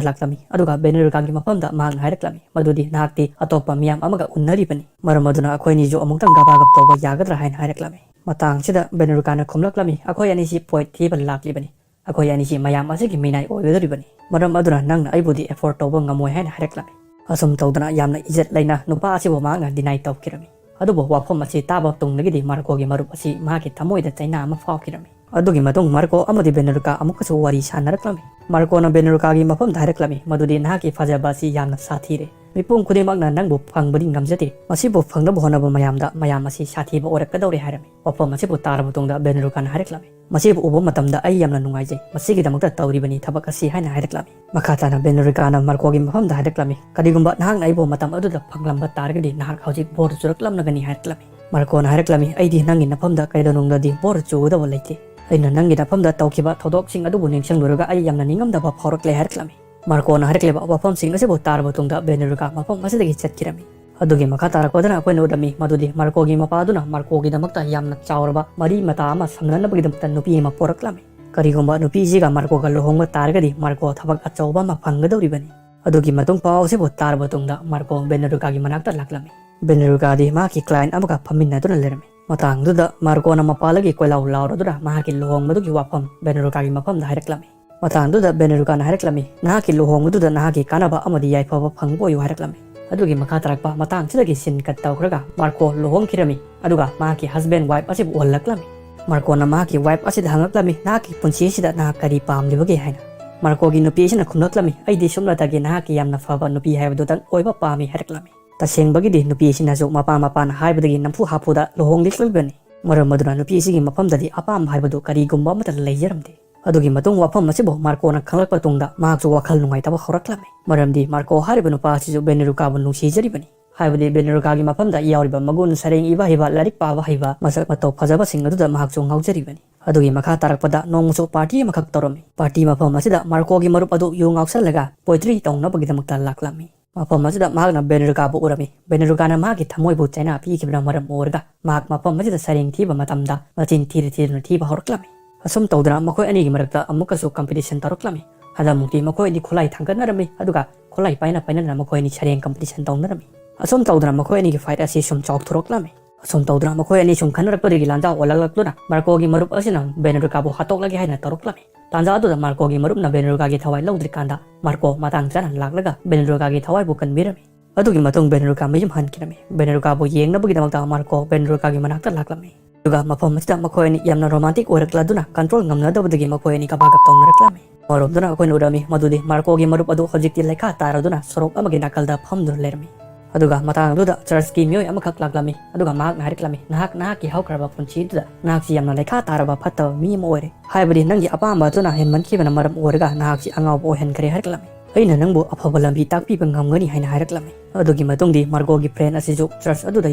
ꯂꯥꯛꯂꯝꯃꯤ, ꯑꯗꯨꯒ ꯕꯦꯅꯦꯔꯨꯀꯥꯒꯤ ꯃꯐꯝꯗ ꯃꯍꯥꯛꯅ ꯍꯥꯏꯔꯛꯂꯝꯃꯤ ꯃꯗꯨꯗꯤ ꯅꯍꯥꯛꯇꯤ ꯑꯇꯣꯞꯄ ꯃꯤꯌꯥꯝ ꯑꯃꯒ ꯎꯅꯔꯤꯕꯅꯤ, ꯃꯔꯝ ꯑꯗꯨꯅ ꯑꯩꯈꯣꯏꯅꯤꯁꯨ ꯑꯃꯨꯛꯇꯪ ꯒꯕꯥꯒꯞ ꯇꯧꯕ ꯌꯥꯒꯗ꯭ꯔꯥ ꯍꯥꯏꯅ ꯍꯥꯏꯔꯛꯂꯝꯃꯤ꯫ ꯃꯇꯥꯡꯁꯤꯗ ꯕꯦꯅꯦꯔꯨꯀꯥꯅ ꯈꯨꯝꯂꯛꯂꯝꯃꯤ, "ꯑꯩꯈꯣꯏ ꯑꯅꯤꯁꯤ ꯄꯣꯏꯠ ꯊꯤꯕ ꯂꯥꯛꯂꯤꯕꯅꯤ꯫ ꯑꯩꯈꯣꯏ ꯑꯅꯤꯁꯤ ꯃꯌꯥꯝ ꯑꯁꯤꯒꯤ ꯃꯤꯅꯥꯏ ꯑꯣꯏꯒꯗꯧꯔꯤꯕꯅꯤ꯫ ꯃꯔꯝ ꯑꯗꯨꯅ ꯅꯪꯅ ꯑꯩꯕꯨꯗꯤ ꯑꯦꯐꯣꯔꯗ ꯇꯧꯕ ꯉꯝꯃꯣꯏ" ꯍꯥꯏꯅ ꯍꯥꯏꯔꯛꯂꯝꯃꯤ꯫ ꯑꯁꯨꯝ ꯇꯧꯗꯅ ꯌꯥꯝꯅ ꯏꯖꯠ ꯂꯩꯅ ꯅꯨꯄꯥ ꯑꯁꯤꯕꯨ ꯃꯍꯥꯛꯅ ꯗꯤꯅꯥꯏ ꯇꯧꯈꯤꯔꯝꯃꯤ꯫ ꯑꯗꯨꯕꯨ ꯋꯥꯐꯝ ꯑꯁꯤ ꯇꯥꯕ ꯇꯨꯡꯗꯒꯤꯗꯤ ꯃꯥꯔꯀꯣꯒꯤ ꯃꯔꯨꯞ ꯑꯁꯤ ꯃꯍꯥꯛꯀꯤ ꯊꯃꯣꯏꯗ ꯆꯩꯅꯥ ꯑꯃ ꯐꯥꯎꯈꯤꯔꯝꯃꯤ꯫ ꯑꯗꯨꯒꯤ ꯃꯇꯨꯡ ꯃꯥꯔꯀꯣ ꯑꯃꯗꯤ ꯕꯦꯅꯦꯔꯨꯀꯥ ꯑꯃꯨꯛꯀꯁꯨ ꯋꯥꯔꯤ ꯁꯥꯟꯅꯔꯛꯂꯝꯃꯤ꯫ ꯃꯥꯔꯀꯣꯅ ꯕꯦꯅꯦꯔꯨꯀꯥꯒꯤ ꯃꯐꯝꯗ ꯍꯥꯏꯔꯛꯂꯝꯃꯤ ꯃꯗꯨꯗꯤ ꯅꯍꯥꯛꯀꯤ ꯐꯖꯕ ꯑꯁꯤ ꯌꯥꯝꯅ ꯁꯥꯊꯤꯔꯦ꯫ ꯃꯤꯄꯨꯝ ꯈꯨꯗꯤꯡꯃꯛꯅ ꯅꯪꯕꯨ ꯐꯪꯕꯗꯤ ꯉꯝꯖꯗꯦ꯫ ꯃꯁꯤꯕꯨ ꯐꯪꯅꯕ ꯍꯣꯠꯅꯕ ꯃꯌꯥꯝꯗ ꯃꯌꯥꯝ ꯑꯁꯤ ꯁꯥꯊꯤꯕ ꯑꯣꯏꯔꯛꯀꯗꯧꯔꯦ ꯍꯥꯏꯔꯝꯃꯤ꯫ ꯋꯥꯐꯝ ꯑꯁꯤꯕꯨ ꯇꯥꯔꯕ ꯃꯇꯨꯡꯗ ꯕꯦꯅꯦꯔꯨꯀꯥꯅ ꯍꯥꯏꯔꯛꯂꯝꯃꯤ, "ꯃꯁꯤꯕꯨ ꯎꯕ ꯃꯇꯝꯗ ꯑꯩ ꯌꯥꯝꯅ ꯅꯨꯡꯉꯥꯏꯖꯩ꯫ ꯃꯁꯤꯒꯤꯗꯃꯛꯇ ꯇꯧꯔꯤꯕꯅꯤ ꯊꯕꯛ ꯑꯁꯤ" ꯍꯥꯏꯅ ꯍꯥꯏꯔꯛꯂꯝꯃꯤ꯫ ꯃꯈꯥ ꯇꯥꯅ ꯕꯦꯅꯦꯔꯨꯀꯥꯅ ꯃꯥꯔꯀꯣꯒꯤ ꯃꯐꯝꯗ ꯍꯥꯏꯔꯛꯂꯝꯃꯤ, "ꯀꯔꯤꯒꯨꯝꯕ ꯅꯍꯥꯛꯅ ꯑꯩꯕꯨ ꯃꯇꯝ ꯑꯗꯨꯗ ꯐꯪꯂꯝꯕ ꯇꯥꯔꯒꯗꯤ ꯅꯍꯥꯛ ꯍꯧꯖꯤꯛ ꯕꯣꯔ ꯆꯨꯔꯛꯂꯝꯂꯒꯅꯤ" ꯍꯥꯏꯔꯛꯂꯝꯃꯤ꯫ ꯃꯥꯔꯀꯣꯅ ꯍꯥꯏꯔꯛꯂꯝꯃꯤ, "ꯑꯩꯗꯤ ꯅꯪꯒꯤ ꯅꯐꯝꯗ ꯀꯩꯗꯧꯅꯨꯡꯗꯗꯤ ꯕꯣꯔ ꯆꯨꯒꯗꯕ ꯂꯩꯇꯦ꯫ ꯑꯩꯅ ꯅꯪꯒꯤ ꯅꯐꯝꯗ ꯇꯧꯈꯤꯕ ꯊꯧꯗꯣꯛꯁꯤꯡ ꯑꯗꯨꯕꯨ ꯅꯤꯡꯁꯤꯡꯂꯨꯔꯒ ꯑꯩ ꯌꯥꯝꯅ ꯅꯤꯡꯉꯝꯗꯕ ꯐꯥꯎꯔꯛꯂꯦ" ꯍꯥꯏꯔꯛꯂꯝꯃꯤ꯫ ꯃꯥꯔꯀꯣꯅ ꯍꯥꯏꯔꯛꯂꯤꯕ ꯋꯥꯐꯝꯁꯤꯡ ꯑꯁꯤꯕꯨ ꯇꯥꯔꯕ ꯃꯇꯨꯡꯗ ꯕꯦꯅꯦꯔꯨꯀꯥ ꯃꯐꯝ ꯑꯁꯤꯗꯒꯤ ꯆꯠꯈꯤꯔꯝꯃꯤ꯫ ꯑꯗꯨꯒꯤ ꯃꯈꯥ ꯇꯥꯔꯛꯄꯗꯅ ꯑꯩꯈꯣꯏꯅ ꯎꯔꯝꯃꯤ ꯃꯗꯨꯗꯤ ꯃꯥꯔꯀꯣꯒꯤ ꯃꯄꯥꯗꯨꯅ ꯃꯥꯔꯀꯣꯒꯤꯗꯃꯛꯇ ꯌꯥꯝꯅ ꯆꯥꯎꯔꯕ ꯃꯔꯤ ꯃꯇꯥ ꯑꯃ ꯁꯝꯅꯅꯕꯒꯤꯗꯃꯛꯇ ꯅꯨꯄꯤ ꯑꯃ ꯄꯣꯔꯛꯂꯝꯃꯤ꯫ ꯀꯔꯤꯒꯨꯝꯕ ꯅꯨꯄꯤꯁꯤꯒ ꯃꯥꯔꯀꯣꯒ ꯂꯨꯍꯣꯡꯕ ꯇꯥꯔꯒꯗꯤ ꯃꯥꯔꯀꯣ ꯊꯕꯛ ꯑꯆꯧꯕ ꯑꯃ ꯐꯪꯒꯗꯧꯔꯤꯕꯅꯤ꯫ ꯑꯗꯨꯒꯤ ꯃꯇꯨꯡ ꯄꯥꯎ ꯑꯁꯤꯕꯨ ꯇꯥꯔꯕ ꯇꯨꯡꯗ ꯃꯥꯔꯀꯣ ꯕꯦꯅꯦꯔꯨꯀꯥꯒꯤ ꯃꯅꯥꯛꯇ ꯂꯥꯛꯂꯝꯃꯤ꯫ ꯕꯦꯅꯦꯔꯨꯀꯥꯗꯤ ꯃꯍꯥꯛꯀꯤ client ꯑꯃꯒ ꯐꯝꯃꯤꯟꯅꯗꯨꯅ ꯂꯩꯔꯝꯃꯤ꯫ ꯃꯇꯥꯡꯗꯨꯗ ꯃꯥꯔꯀꯣꯅ ꯃꯄꯥꯜꯗꯒꯤ ꯀꯣꯏꯂꯥꯎ ꯂꯥꯎꯔꯗꯨꯅ ꯃꯍꯥꯛꯀꯤ ꯂꯨꯍꯣꯡꯕꯗꯨꯒꯤ ꯋꯥꯐꯝ ꯕꯦꯅꯦꯔꯨꯀꯥꯒꯤ ꯃꯐꯝꯗ ꯍꯥꯏꯔꯛꯂꯝꯃꯤ꯫ ꯃꯇꯥꯡꯗꯨꯗ ꯕꯦꯅꯦꯔꯨꯀꯥꯅ ꯍꯥꯏꯔꯛꯂꯝꯃꯤ, "ꯅꯍꯥꯛꯀꯤ ꯂꯨꯍꯣꯡꯕꯗꯨꯗ ꯅꯍꯥꯛꯀꯤ ꯀꯥꯟꯅꯕ ꯑꯃꯗꯤ ꯌꯥꯏꯐꯕ ꯐꯪꯕ ꯑꯣꯏꯌꯨ" ꯍꯥꯏꯔꯛꯂꯝꯃꯤ꯫ ꯑꯗꯨꯒꯤ ꯃꯈꯥ ꯇꯥꯔꯛꯄ ꯃꯇꯥꯡꯁꯤꯗꯒꯤ scene cut ꯇꯧꯈ꯭ꯔꯒ ꯃꯥꯔꯀꯣ ꯂꯨꯍꯣꯡꯈꯤꯔꯝꯃꯤ꯫ ꯑꯗꯨꯒ ꯃꯍꯥꯛꯀꯤ husband wife ꯑꯁꯤꯕꯨ ꯎꯍꯜꯂꯛꯂꯝꯃꯤ꯫ ꯃꯥꯔꯀꯣꯅ ꯃꯍꯥꯛꯀꯤ wife ꯑꯁꯤꯗ ꯍꯪꯂꯛꯂꯝꯃꯤ, "ꯅꯍꯥꯛꯀꯤ ꯄꯨꯟꯁꯤ ꯑꯁꯤꯗ ꯅꯍꯥꯛ ꯀꯔꯤ ꯄꯥꯝꯂꯤꯕꯒꯦ?" ꯍꯥꯏꯅ꯫ ꯃꯥꯔꯀꯣꯒꯤ ꯅꯨꯄꯤ ꯑꯁꯤꯅ ꯈꯨꯝꯂꯛꯂꯝꯃꯤ, "ꯑꯩꯗꯤ ꯁꯨꯞꯅꯇꯒꯤ ꯅꯍꯥꯛꯀꯤ ꯌꯥꯝꯅ ꯐꯕ ꯅꯨꯄꯤ ꯍꯥꯏꯕꯗꯨꯗꯪ ꯑꯣꯏꯕ ꯄꯥꯝꯃꯤ" ꯍꯥꯏꯔꯛꯂꯝꯃꯤ꯫ ꯇꯁꯦꯡꯕꯒꯤꯗꯤ ꯅꯨꯄꯤ ꯑꯁꯤꯅꯁꯨ ꯃꯄꯥ ꯃꯄꯥꯅ ꯍꯥꯏꯕꯗꯒꯤ ꯅꯝꯐꯨ ꯍꯥꯐꯨꯗ ꯂꯨꯍꯣꯡꯂꯛꯂꯤꯕꯅꯤ꯫ ꯃꯔꯝ ꯑꯗꯨꯅ ꯅꯨꯄꯤ ꯑꯁꯤꯒꯤ ꯃꯐꯝꯗꯗꯤ ꯑꯄꯥꯝꯕ ꯍꯥꯏꯕꯗꯨ ꯀꯔꯤꯒꯨꯝꯕ ꯑꯃꯠꯇ ꯂꯩꯖꯔꯝꯗꯦ꯫ ꯑꯗꯨꯒꯤ ꯃꯇꯨꯡ ꯋꯥꯐꯝ ꯑꯁꯤꯕꯨ ꯃꯥꯔꯀꯣꯅ ꯈꯪꯂꯛꯄ ꯇꯨꯡꯗ ꯃꯍꯥꯛꯁꯨ ꯋꯥꯈꯜ ꯅꯨꯡꯉꯥꯏꯇꯕ ꯍꯧꯔꯛꯂꯝꯃꯤ꯫ ꯃꯔꯝꯗꯤ ꯃꯥꯔꯀꯣ ꯍꯥꯏꯔꯤꯕ ꯅꯨꯄꯥ ꯑꯁꯤꯁꯨ ꯕꯦꯅꯦꯔꯨꯀꯥꯕꯨ ꯅꯨꯡꯁꯤꯖꯔꯤꯕꯅꯤ꯫ ꯍꯥꯏꯕꯗꯤ ꯕꯦꯅꯦꯔꯨꯀꯥꯒꯤ ꯃꯐꯝꯗ ꯌꯥꯎꯔꯤꯕ ꯃꯒꯨꯟ, ꯁꯩꯔꯦꯡ ꯏꯕ ꯍꯩꯕ, ꯂꯥꯏꯔꯤꯛ ꯄꯥꯕ ꯍꯩꯕ, ꯃꯁꯛ ꯃꯇꯧ ꯐꯖꯕꯁꯤꯡ ꯑꯗꯨꯗ ꯃꯍꯥꯛꯁꯨ ꯉꯥꯎꯖꯔꯤꯕꯅꯤ꯫ ꯑꯗꯨꯒꯤ ꯃꯈꯥ ꯇꯥꯔꯛꯄꯗ ꯅꯣꯡꯃꯁꯨ party ꯑꯃꯈꯛ ꯇꯧꯔꯝꯃꯤ꯫ Party ꯃꯐꯝ ꯑꯁꯤꯗ ꯃꯥꯔꯀꯣꯒꯤ ꯃꯔꯨꯞ ꯑꯗꯨ ꯌꯨ ꯉꯥꯎꯁꯜꯂꯒ poetry ꯇꯧꯅꯕꯒꯤꯗꯃꯛꯇ ꯂꯥꯛꯂꯝꯃꯤ꯫ ꯃꯐꯝ ꯑꯁꯤꯗ ꯃꯍꯥꯛꯅ ꯕꯦꯅꯦꯔꯨꯀꯥꯕꯨ ꯎꯔꯝꯃꯤ꯫ ꯕꯦꯅꯦꯔꯨꯀꯥꯅ ꯃꯍꯥꯛꯀꯤ ꯊꯃꯣꯏꯕꯨ ꯆꯩꯅꯥ ꯄꯤꯈꯤꯕꯅ ꯃꯔꯝ ꯑꯣꯏꯔꯒ ꯃꯍꯥꯛ ꯃꯐꯝ ꯑꯁꯤꯗ ꯁꯩꯔꯦꯡ ꯊꯤꯕ ꯃꯇꯝꯗ ꯃꯆꯤꯟ ꯊꯤꯔ ꯊꯤꯗꯨꯅ ꯊꯤꯕ ꯍꯧꯔꯛꯂꯝꯃꯤ꯫ ꯑꯁꯨꯝ ꯇꯧꯗꯅ ꯃꯈꯣꯏ ꯑꯅꯤꯒꯤ ꯃꯔꯛꯇ ꯑꯃꯨꯛꯀꯁꯨ competition ꯇꯧꯔꯛꯂꯝꯃꯤ꯫ ꯍꯟꯗꯛꯃꯨꯛꯇꯤ ꯃꯈꯣꯏ ꯑꯅꯤ ꯈꯨꯠꯂꯥꯏ ꯊꯥꯡꯒꯠꯅꯔꯝꯃꯤ, ꯑꯗꯨꯒ ꯈꯨꯠꯂꯥꯏ ꯄꯥꯏꯅ ꯄꯥꯏꯅꯗꯅ ꯃꯈꯣꯏ ꯑꯅꯤ ꯁꯩꯔꯦꯡ competition ꯇꯧꯅꯔꯝꯃꯤ꯫ ꯑꯁꯨꯝ ꯇꯧꯗꯅ ꯃꯈꯣꯏ ꯑꯅꯤꯒꯤ fight ꯑꯁꯤ ꯁꯨꯝ ꯆꯥꯎꯊꯣꯔꯛꯂꯝꯃꯤ꯫ ꯑꯁꯨꯝ ꯇꯧꯗꯨꯅ ꯃꯈꯣꯏ ꯑꯅꯤ ꯁꯨꯝ ꯈꯟꯅꯔꯛꯄꯗꯒꯤ ꯂꯥꯟꯖꯥꯎ ꯑꯣꯜꯂꯛꯂꯛꯇꯨꯅ ꯃꯥꯔꯀꯣꯒꯤ ꯃꯔꯨꯞ ꯑꯁꯤꯅ ꯕꯦꯅꯦꯔꯨꯀꯥꯕꯨ ꯍꯥꯠꯇꯣꯛꯂꯒꯦ ꯍꯥꯏꯅ ꯇꯧꯔꯛꯂꯝꯃꯤ꯫ ꯇꯥꯟꯖꯥ ꯑꯗꯨꯗ ꯃꯥꯔꯀꯣꯒꯤ ꯃꯔꯨꯞꯅ ꯕꯦꯅꯦꯔꯨꯀꯥꯒꯤ ꯊꯋꯥꯏ ꯂꯧꯗ꯭ꯔꯤꯀꯥꯟꯗ ꯃꯥꯔꯀꯣ ꯃꯇꯥꯡ ꯆꯥꯅ ꯂꯥꯛꯂꯒ ꯕꯦꯅꯦꯔꯨꯀꯥꯒꯤ ꯊꯋꯥꯏꯕꯨ ꯀꯟꯕꯤꯔꯝꯃꯤ꯫ ꯑꯗꯨꯒꯤ ꯃꯇꯨꯡ ꯕꯦꯅꯦꯔꯨꯀꯥ ꯃꯌꯨꯝ ꯍꯟꯈꯤꯔꯝꯃꯤ꯫ ꯕꯦꯅꯦꯔꯨꯀꯥꯕꯨ ꯌꯦꯡꯅꯕꯒꯤꯗꯃꯛꯇ ꯃꯥꯔꯀꯣ ꯕꯦꯅꯦꯔꯨꯀꯥꯒꯤ ꯃꯅꯥꯛꯇ ꯂꯥꯛꯂꯝꯃꯤ꯫ ꯑꯗꯨꯒ ꯃꯐꯝ ꯑꯁꯤꯗ ꯃꯈꯣꯏ ꯑꯅꯤ ꯌꯥꯝꯅ romantic ꯑꯣꯏꯔꯛꯂꯗꯨꯅ control ꯉꯝꯅꯗꯕꯗꯒꯤ ꯃꯈꯣꯏ ꯑꯅꯤ ꯀꯕꯥꯒꯞ ꯇꯧꯅꯔꯛꯂꯝꯃꯤ꯫ ꯑꯃꯔꯣꯝꯗꯅ ꯑꯩꯈꯣꯏꯅ ꯎꯔꯝꯃꯤ ꯃꯗꯨꯗꯤ ꯃꯥꯔꯀꯣꯒꯤ ꯃꯔꯨꯞ ꯑꯗꯨ ꯍꯧꯖꯤꯛꯇꯤ ꯂꯩꯈꯥ ꯇꯥꯔꯗꯨꯅ ꯁꯣꯔꯣꯛ ꯑꯃꯒꯤ ꯅꯥꯀꯜꯗ ꯐꯝꯗꯨꯅ ꯂꯩꯔꯝꯃꯤ꯫ ꯑꯗꯨꯒ ꯃꯇꯥꯡ ꯑꯗꯨꯗ churchꯀꯤ ꯃꯤꯑꯣꯏ ꯑꯃꯈꯛ ꯂꯥꯛꯂꯝꯃꯤ, ꯑꯗꯨꯒ ꯃꯍꯥꯛꯅ ꯍꯥꯏꯔꯛꯂꯝꯃꯤ, "ꯅꯍꯥꯛ ꯅꯍꯥꯛꯀꯤ ꯍꯧꯈ꯭ꯔꯕ ꯄꯨꯟꯁꯤꯗꯨꯗ ꯅꯍꯥꯛꯁꯤ ꯌꯥꯝꯅ ꯂꯩꯈꯥ ꯇꯥꯔꯕ ꯐꯠꯇꯕ ꯃꯤ ꯑꯃ ꯑꯣꯏꯔꯦ, ꯍꯥꯏꯕꯗꯤ ꯅꯪꯒꯤ ꯑꯄꯥꯝꯕ ꯑꯗꯨꯅ ꯍꯦꯟꯃꯟꯈꯤꯕꯅ ꯃꯔꯝ ꯑꯣꯏꯔꯒ ꯅꯍꯥꯛꯁꯤ ꯑꯉꯥꯎꯕ ꯑꯣꯏꯍꯟꯈ꯭ꯔꯦ" ꯍꯥꯏꯔꯛꯂꯝꯃꯤ꯫ "ꯑꯩꯅ ꯅꯪꯕꯨ ꯑꯐꯕ ꯂꯝꯕꯤ ꯇꯥꯛꯄꯤꯕ ꯉꯝꯒꯅꯤ" ꯍꯥꯏꯅ ꯍꯥꯏꯔꯛꯂꯝꯃꯤ꯫ ꯑꯗꯨꯒꯤ ꯃꯇꯨꯡꯗꯤ ꯃꯥꯔꯀꯣꯒꯤ friend ꯑꯁꯤꯁꯨ church ꯑꯗꯨꯗ